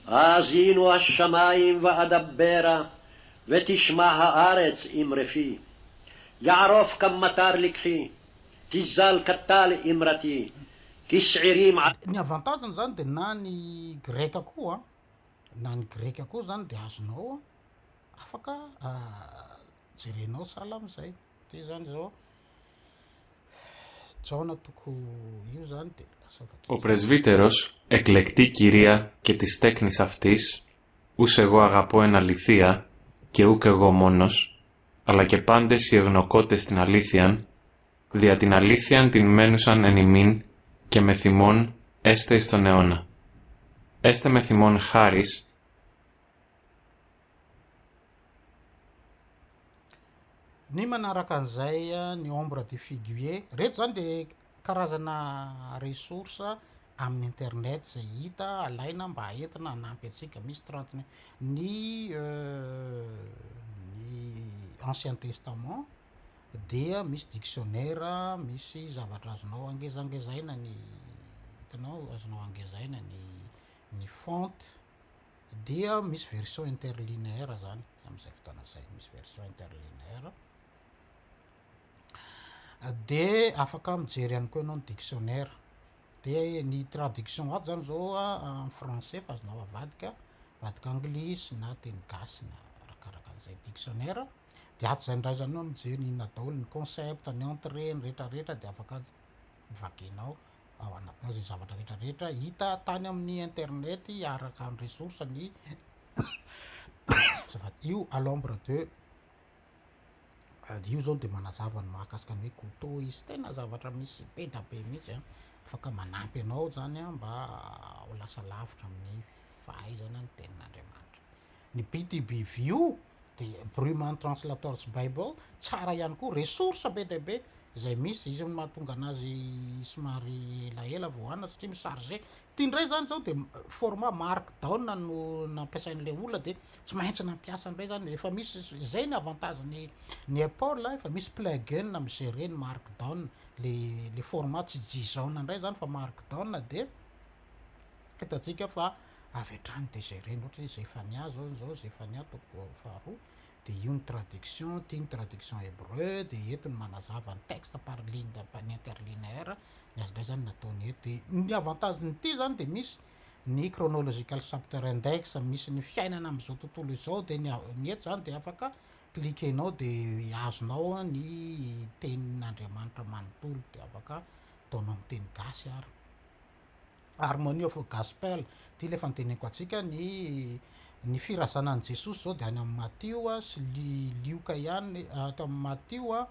האזינו השמים ואדברה, ותשמע הארץ אמרי פי. יערוף כמטר לקחי, תזל כטל אמרתי, כשעירים Ny avantage-ny zany dia na ny grec koa na ny grec koa zany dia azonao afaka jerenao sahala am'zay. Ty zany zao Jaona toko io zany dia lasa Ο vakintsika. πρεσβύτερος εκλεκτή Κυρία και της τέκνης αυτής, ους εγώ αγαπώ εν αληθεία, και ούκ εγώ μόνος, αλλά και πάντες οι εγνωκότες την αλήθειαν, δια την αλήθειαν την μένουσαν εν ημίν και με θυμών έστε εις τον αιώνα. Έστε με θυμών χάρις, Ny manaraka an'izay ny ombre du figuier, reto zany de karazana ressource amin'ny internet zay hita alaina mba entina hanampy antsika, misy 39 ny ny ancien testament dia misy dictionnaire, misy zavatra azonao angezangezaina ny hitanao azonao angezaina ny ny font dia misy version interlinéaire zany am'izay fotoana zay, misy version interlinéaire de afaka mijery ihany koa ianao ny dictionnaire, de ny traduction ato zany zao en français fa azonao avadika avadika anglisy na teny gasy na arakaraka an'izay dictionnaire, de ato zay ndray zany anao mijery inona daholo ny concept, ny entrée, ny rehetrarehetra de afaka vakinao ao anatinao zay zavatra rehetrarehetra hita tany amin'ny internet araka ny ressource ny azafady io à l'ombre de io zao de manazava ny mahakasika ny hoe couteau izy, tena zavatra misy be da be mihitsy an, afaka manampy anao zany an mba ho lasa lavitra amin'ny fahaizana ny tenin'Andriamanitra. Ny BTB View de Bruman Translators Bible tsara ihany koa, ressource be dia be izay misy, izy no mahatonga anazy somary elaela vao hanina satria mi-charger. Ity indray zany zao de format markdown no nampiasain'ilay olona de tsy maintsy nampiasa indray zany, efa misy zay ny avantage ny ny Apple, efa misy plugin mi-gérer ny markdown, le le format tsy JSON indray zany fa markdown de hitantsika fa avy hatrany de gérer-ny, ohatra hoe Zefania zao zao Zefania toko faharoa. De io ny traduction, ty ny traduction hébreu, de eto ny manazava ny texte par ligne, ny interlinéaire, ny azy ndray zany nataony eto. De ny avantage-n'ity zany de misy ny chronological chapter index, misy ny fiainana am'izao tontolo izao, de ny eto zany de afaka cliquenao de azonao ny tenin'Andriamanitra manontolo, de afaka ataonao amy teny gasy ary. Harmony of Gospel, ty le efa noteneniko antsika ny firazanan'i Jesosy zao de any amy Matio a sy Lioka ihany, ato amy Matio a,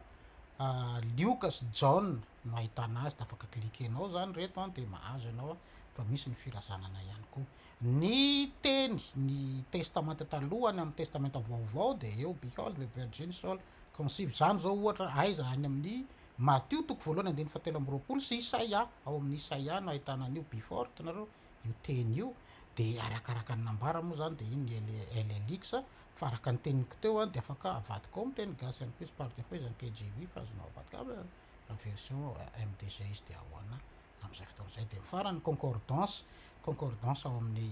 Lioka sy Jaona no ahitana azy, de afaka cliquenao zany reto a de mahazo ianao a fa misy ny firazanana ihany koa. Ny teny, ny testamenta taloha any amy testamenta vaovao de eo behold the virgin shall conceive zany zao ohatra aiza any amin'ny Matio toko voalohany andininy faha-23 sy Isaia, ao amin'ny Isaia no ahitana an'io before, hitanareo io teny io, de arakaraka ny nambara moa zany de iny ny LLX, fa araka ny teniko teo a de afaka avadika ao amy teny gasy ihany koa izy par défaut izy amy KJV fa azonao avadika raha version MDG izy de ahoana am'izay fotoana zay. De mifarany concordance, concordance ao amin'ny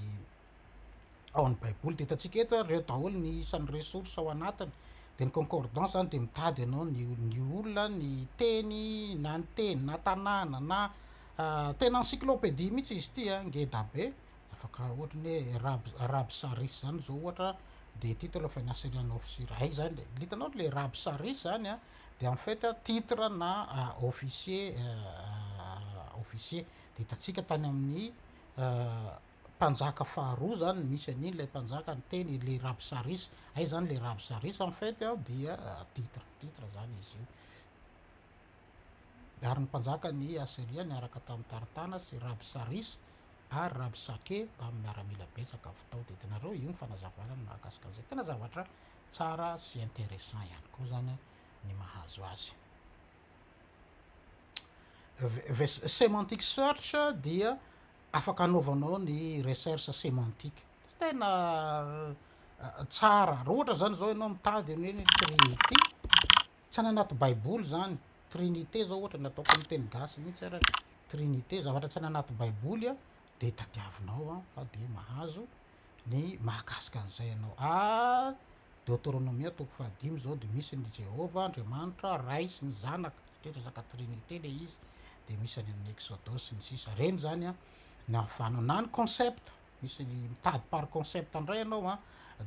baiboly de hitantsika eto reo daholo ny isan'ny ressource ao anatiny. De ny concordance zany de mitady ianao ny olona, ny teny, na ny teny na tanàna na tena encyclopédie mihitsy izy ity a, ngeda be. Afaka ohatra ny hoe Rabsaris zany zao ohatra de titre of an Assyrian officer ay zany le hitanao le Rabsaris zany a de en fait titre na officier de hitantsika tany amin'ny mpanjaka faharoa zany misy an'iny lay mpanjaka niteny le Rabsaris ay zany le Rabsaris en fait dia titre zany izy io. Ary ny mpanjaka ny Asyria niaraka tamin'ny Tartana sy Rabsaris ary Rabsake mbamin'ny miaramila betsaka avy tao. De hitanareo io ny fanazavana ny mahakasika an'izay, tena zavatra tsara sy intéressant ihany koa zany ny mahazo azy. Semantic search dia afaka anaovanao ny recherche sémantique, tena tsara raha ohatra zany zao ianao mitady ny hoe trinité, tsy any anaty baiboly zany trinité zao ohatra nataoko amy teny gasy mihitsy ara trinité, zavatra tsy any anaty baiboly a de tadiavinao a fa de mahazo ny mahakasika an'izay ianao. Deutéronome toko fahadimy zao de misy ny Jehovah Andriamanitra Ray sy ny Zanaka, satria resaka trinité le izy, de misy any amin'ny Exodosy sy ny sisa reny zany a ny ahafahanao, na ny concept misy mitady par concept indray ianao a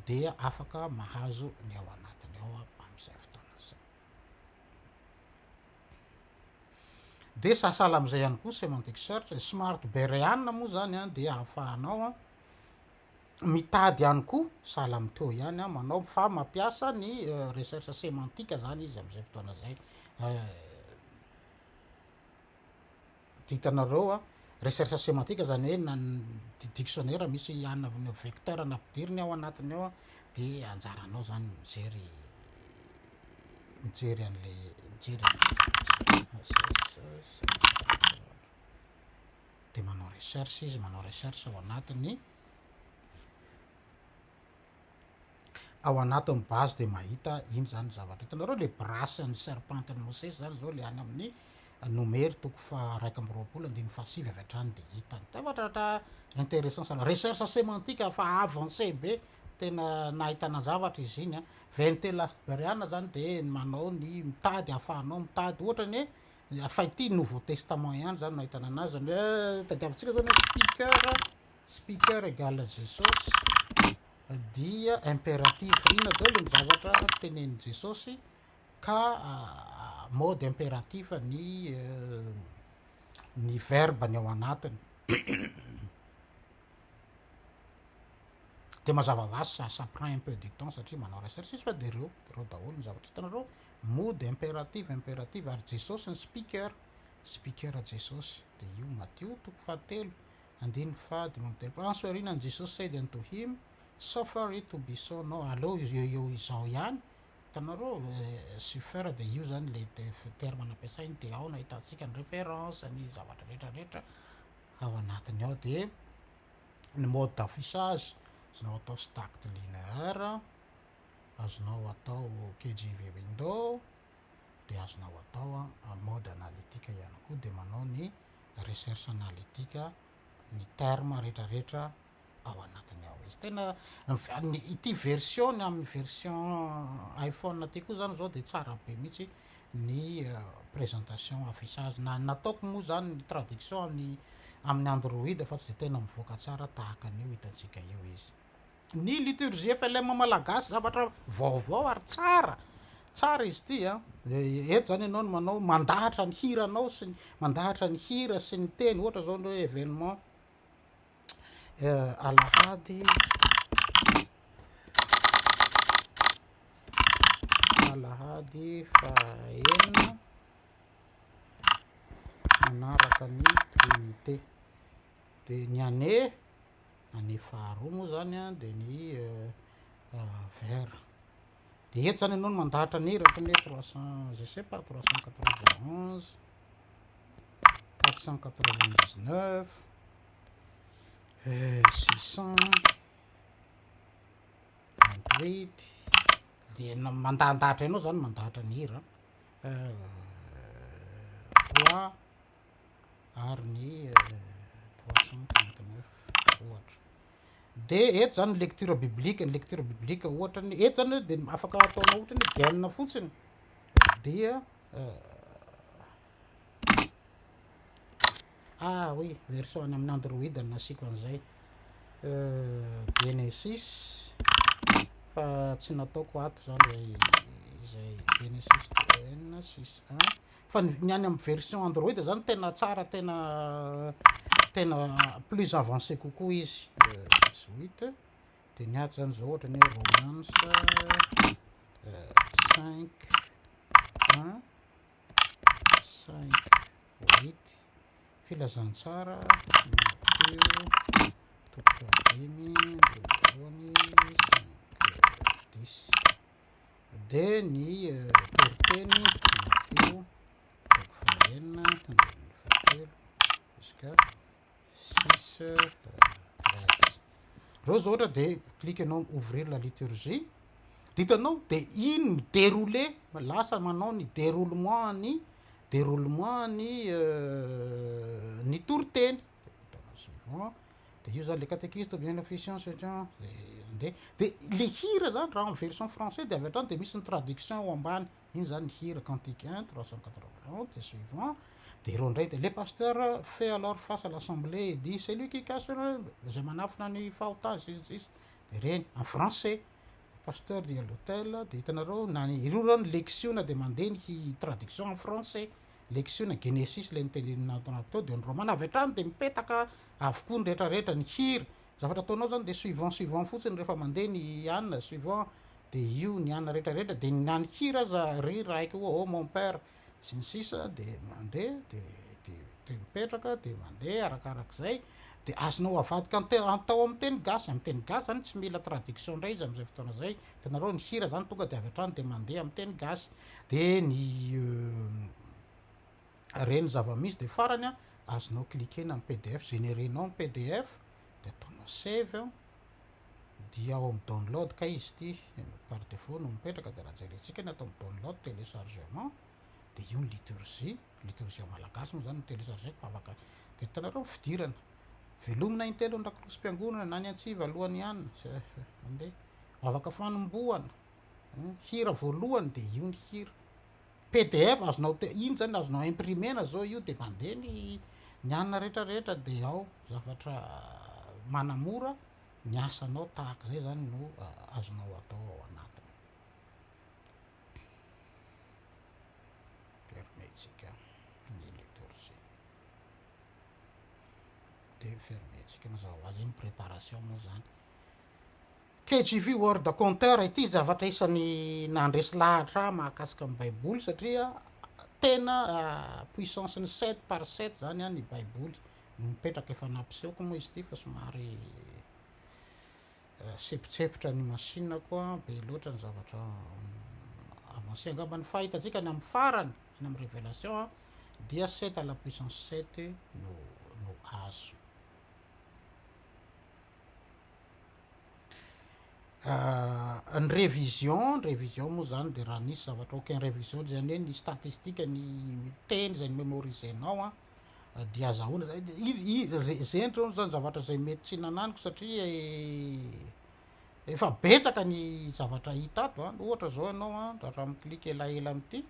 dia afaka mahazo ny ao anatiny ao am'izay fotoana zay. De sahala am'izay ihany koa semantic search. Smart Berean moa zany a dia ahafahanao a mitady ihany koa sahala amy teo ihany a manao fa mampiasa ny recherche sémantique zany izy am'izay fotoana zay. De hitanareo a recherche sémantique zany hoe na dictionnaire misy ana vecteur nampidiriny ao anatiny ao a de anjaranao zany mijery an'le mijery de manao recherche izy, manao recherche ao anatin'ny base de mahita iny zany zavatra. Hitanareo le brasse ny serpent ny Mosesy zany zao le any amin'ny Nomery toko faha-21 andininy faha-9 avy hatrany de hitany. Zavatra intéressant sana recherche sémantique fa avancé be, tena nahitana zavatra izy iny a. VNT Last Berean zany de manao ny mitady ahafahanao mitady ohatra ny hoe fa ity Nouveau Testament ihany zany no ahitana anazy, zany hoe tadiavintsika zany hoe speaker égale Jesosy dia impératif inona daholo ny zavatra tenenin'i Jesosy ka mode impératif ny verbe ny ao anatiny. De mazava ho azy ça prend un peu du temps satria manao recherche izy, fa de reo daholo ny zavatra hitanareo mode impératif, impératif ary Jesosy ny speaker Jesosy. De io Matio toko fahatelo andininy faha-35, answering and Jesus said unto him, suffer it to be so now, aleo eo eo izao ihany. Hitanareo suffer de io zany le terme nampiasainy, de ao no ahitantsika ny référence ny zavatra rehetrarehetra ao anatiny ao. De ny mode d'affichage azonao atao stacked linéaire, azonao atao KJV window, de azonao atao a mode analytique ihany koa, de manao ny recherche analytique ny terme rehetrarehetra. ao anatiny ao izy. Tena ny ity version ny amin'ny version iPhone ity koa zany zao de tsara be mihitsy ny présentation affichage. Na nataoko moa zany ny traduction amin'ny amin'ny Android fa tsy de tena mivoaka tsara tahaka an'io hitantsika io izy. Ny liturgie FLM malagasy zavatra vaovao ary tsara, tsara izy ity a. Eto zany ianao no manao mandahatra ny hiranao sy ny mandahatra ny hira sy ny teny ohatra zao ny hoe événement alahady alahady fahaenina manaraka ny trinité de ny année Année faharoa moa zany an de ny vert. De eto zany ianao no mandahatra ny hira ohatra hoe 300 je sais pas 391, 499, 628 de mandahadahatra ianao zany mandahatra ny hira. 3 ary ny 339 ohatra. De eto zany ny lecture biblique, ny lecture biblique ohatra ny eto zany de afaka ataonao ohatra ny gaine fotsiny dia ah oui version any amin'ny Android no nasiako an'izay Genesis fa tsy nataoko ato zany izay Genesis N 6 1 Fa ny ny any amin'ny version Android zany tena tsara tena tena plus avancé kokoa izy. 18 de ny ato zany zao ohatra ny hoe Romans 5 1 5 8 Filazantsara Matio toko fahadimy andininy voalohany 5 10 Dia ny toriteny Matio toko fahaenina andininy fahatelo jusqu'à 6 13. Reo zao ohatra dia clique ianao ouvrir la liturgie dia hitanao dia iny mi-dérouler lasa manao ny déroulement ny déroulement ny ny toriteny. Suivant. De io zany le catéchisme bien l'officiant de de le hira zany raha en version français de avy hatrany de misy ny traduction ao ambany, iny zany ny hira cantique un 381 de suivant de ireo ndray de le pasteur fait alors face à l'assemblée et dit celui qui cache zay manafina ny fahotany sy ny sisa de reny en français pasteur dit à l'autel de hitanareo na ny ireo reo ny leksiona de mandeha ny traduction en français. Leksiona Genesisy ilay notenenina teo dia ny Romana avy hatrany dia mipetaka avokoa ny rehetra rehetra, ny hira, ny zavatra ataonao zany dia suivant suivant fotsiny rehefa mandeha ny anona suivant dia io ny anona rehetra rehetra dia na ny hira aza ry raiko oh mon père sy ny sisa dia mandeha dia dia dia mipetraka dia mandeha arakarak'izay dia azonao avadika ante- atao amin'ny teny gasy, amin'ny teny gasy zany tsy mila traduction indray izy amin'izay fotoana izay, hitanareo ny hira zany tonga dia avy hatrany dia mandeha amin'ny teny gasy. De ny reny zava-misy de farany a azonao cliquer-na ny pdf, générer-nao ny pdf de ataonao save an, dia ao amin'ny download kay izy ity par défaut no mipetraka de raha jerentsika ny ato amin'ny download téléchargement de io ny liturgie, liturgie malagasy moa zany no télécharger-ko fa afaka de hitanareo ny fidirana, velomina intelo ny lakolosim-piangonana na ny antsiva alohan'ny hanina, andeha, vavaka fanombohana. Hira voalohany de io ny hira. Pdf azonao te- iny zany azonao imprimer-na zao io de mandeha ny ny anona rehetrarehetra de ao zavatra manamora ny asanao tahak'izay zany no azonao atao ao anatiny. Fermer-tsika ny liturgie. De fermer-tsika mazava ho azy iny préparation moa zany. KJV Word Counter, ity zavatra isan'ny nandresy lahatra ahy mahakasika ny baiboly satria tena puissance ny sept par sept zany an ny baiboly no mipetraka, efa nampisehoko moa izy ity fa somary sempontsempotra ny machine ko an, be loatra ny zavatra avancé angamba ny fahitantsika ny amin'ny farany any amin'ny revelation an dia sept à la puissance sept no no azo. Ny révision, ny révision moa zany de raha nisy zavatra aucun révision zany hoe ny statistique ny teny zay ni-memoriser-nao an. Dia azahoana, zay ndreo zany zavatra zay mety tsy nananiko satria efa betsaka ny zavatra hita ato an, ohatra zao ianao an, raha mi-clique elaela amin'ity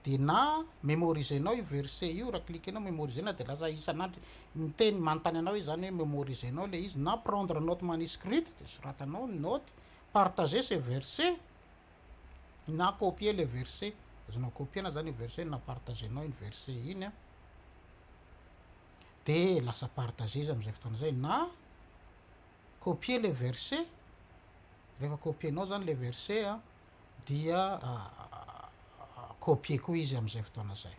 de na memoriser-nao io verset io, raha cliquer-nao memoriser-na de lasa isan'andro miteny manontany anao izy zany hoe memoriser-nao le izy, na prendre note manuscrite de soratanao ny note, partager ce verset na copier le verset, azonao copier-na zany io verset na partager-nao iny verset iny an, de lasa partager izy am'zay fotoana zay, na copier le verset, rehefa copier-nao zany le verset an dia copier koa izy am'izay fotoana zay.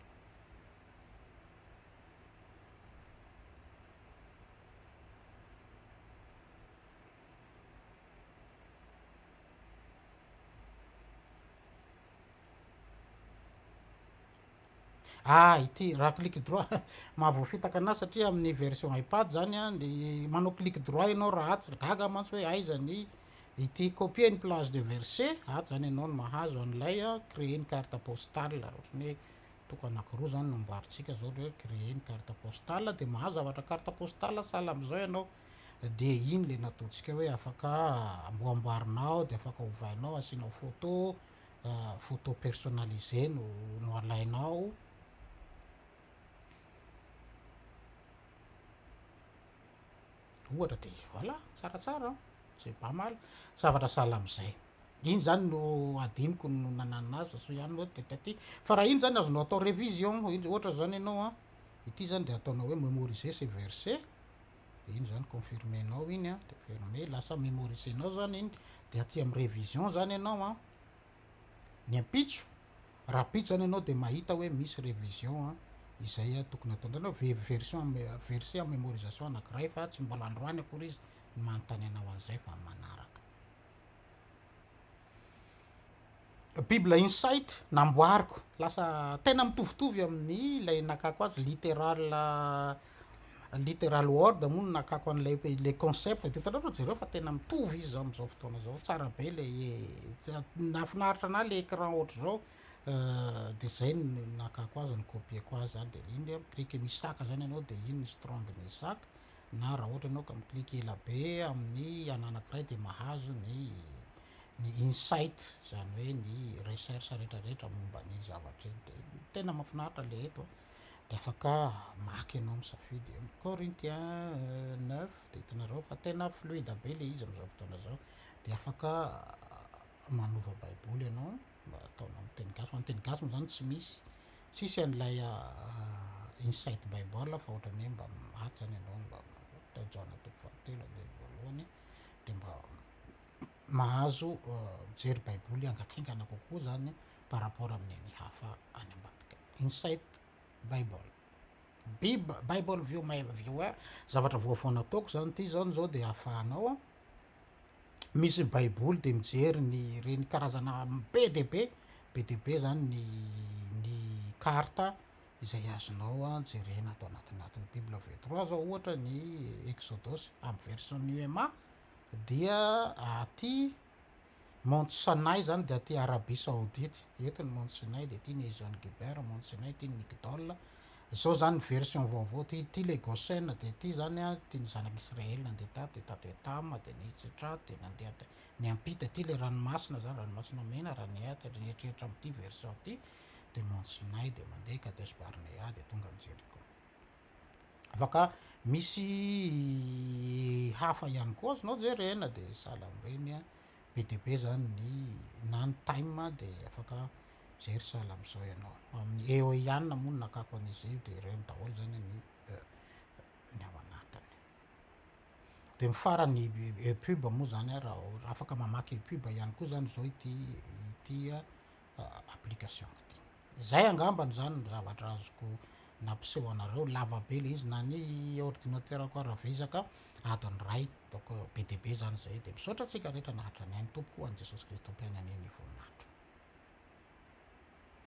Ah, ity raha clic droit mahavoafitaka anazy satria amin'ny version iPad zany an, de manao clic droit ianao raha ato, gaga mantsy hoe aiza ny ity copier une plage de verset, ato zany ianao no mahazo an'ilay créer une carte postale, ohatran'ny hoe toko anakiroa zany no amboarintsika zao ohatra hoe créer une carte postale de mahazo zavatra carte postale sahala amin'izao ianao, de iny le nataontsika hoe afaka amboamboarinao de afaka ovainao asianao photo, photo personnalisé no no alainao. Ohatra de voilà, tsaratsara an, c'est pas mal, zavatra sahala am'zay. Iny zany no adinoko no nananina azy fa soa ihany moa de taty, fa raha iny zany azonao atao révision, ohatra zany ianao an, ity zany de ataonao hoe memoriser ce verset, de iny zany confirmer-nao iny an, de fermer, lasa memoriser-nao zany iny, de aty amy révision zany ianao an, ny ampitso, rahampitso zany ianao de mahita hoe misy révision an, izay tokony ataonao, version verset en mémorisation anakiray fa tsy mbola androany akory izy no manontany anao an'izay fa manaraka. Bible Insight namboariko, lasa tena mitovitovy amin'ny ilay nakako azy literal literal word moa no nakako an'ilay le concept de hitanareo jereo fa tena mitovy izy zao am'zao fotoana zao, tsara be le nahafinaritra anahy le écran ohatr'izao de zay no nakako azy ni-copier-ko azy zany de iny mi-clique misy saka zany ianao de iny ny strong ny saka na raha ohatra ianao ka mi-clique ela be amin'ny ananankiray de mahazo ny ny insight zany hoe ny recherche rehetrarehetra momba ny zavatra iny de tena mahafinaritra le eto a, de afaka maka ianao misafidy Corinthien neuf de hitanareo fa tena fluide be le izy am'zao fotoana zao de afaka manova baiboly ianao mba ataonao amin'ny teny gasy fa ny teny gasy moa zany tsy misy tsisy an'ilay insight bible fa ohatran'ny hoe mba ato zany ianao mba Jaona toko fahatelo andininy voalohany de mba mahazo mijery baiboly haingankaingana kokoa zany par rapport amin'ny hafa any ambadika. Insight bible bib bible view my viewer zavatra vaovao nataoko zany ty zany zao de ahafahanao a misy baiboly de mijery ny reny karazana be de be be de be zany ny ny carte izay azonao a jerena ato anatinatiny bible v3 zao ohatra ny exodus amy version UMA dia aty Mont Sinai zany de aty Arabie Saoudite, eto ny Mont Sinai de ty ny Ezion Geber, Mont Sinai, ty ny Migdol, zao zany version vaovao ty, ty le Gosen de ty zany a, ty ny zanak'Israely nandeha tato de tato Etam de nitsitra de nandeha niampita, ty le ranomasina zany, ranomasina mena raha ny eritreritra am'ty version ty, de Mont Sinai de mandeha Kadesh Barnea de tonga any Jeriko. Afaka misy hafa ihany koa azonao jerena de sahala am'ireny a, be de be zany ny na ny time de afaka mijery sahala am'izao ianao. Amin'ny EOIAN moa no nakako an'izy io de ireny daholo zany ny ny ao anatiny. De ny farany EPUB moa zany a raha afaka mamaky EPUB ihany koa zany zao ity ity application ity. Zay angambany zany ny zavatra azoko nampiseho anareo, lava be le izy na ny ordinateur-ko ara vizaka adiny ray donc be de be zany zay de misaotra antsika rehetra naharitra nihaino tompoko ho an'i Jesosy Kristy Tompo ihany anie ny voninahitra.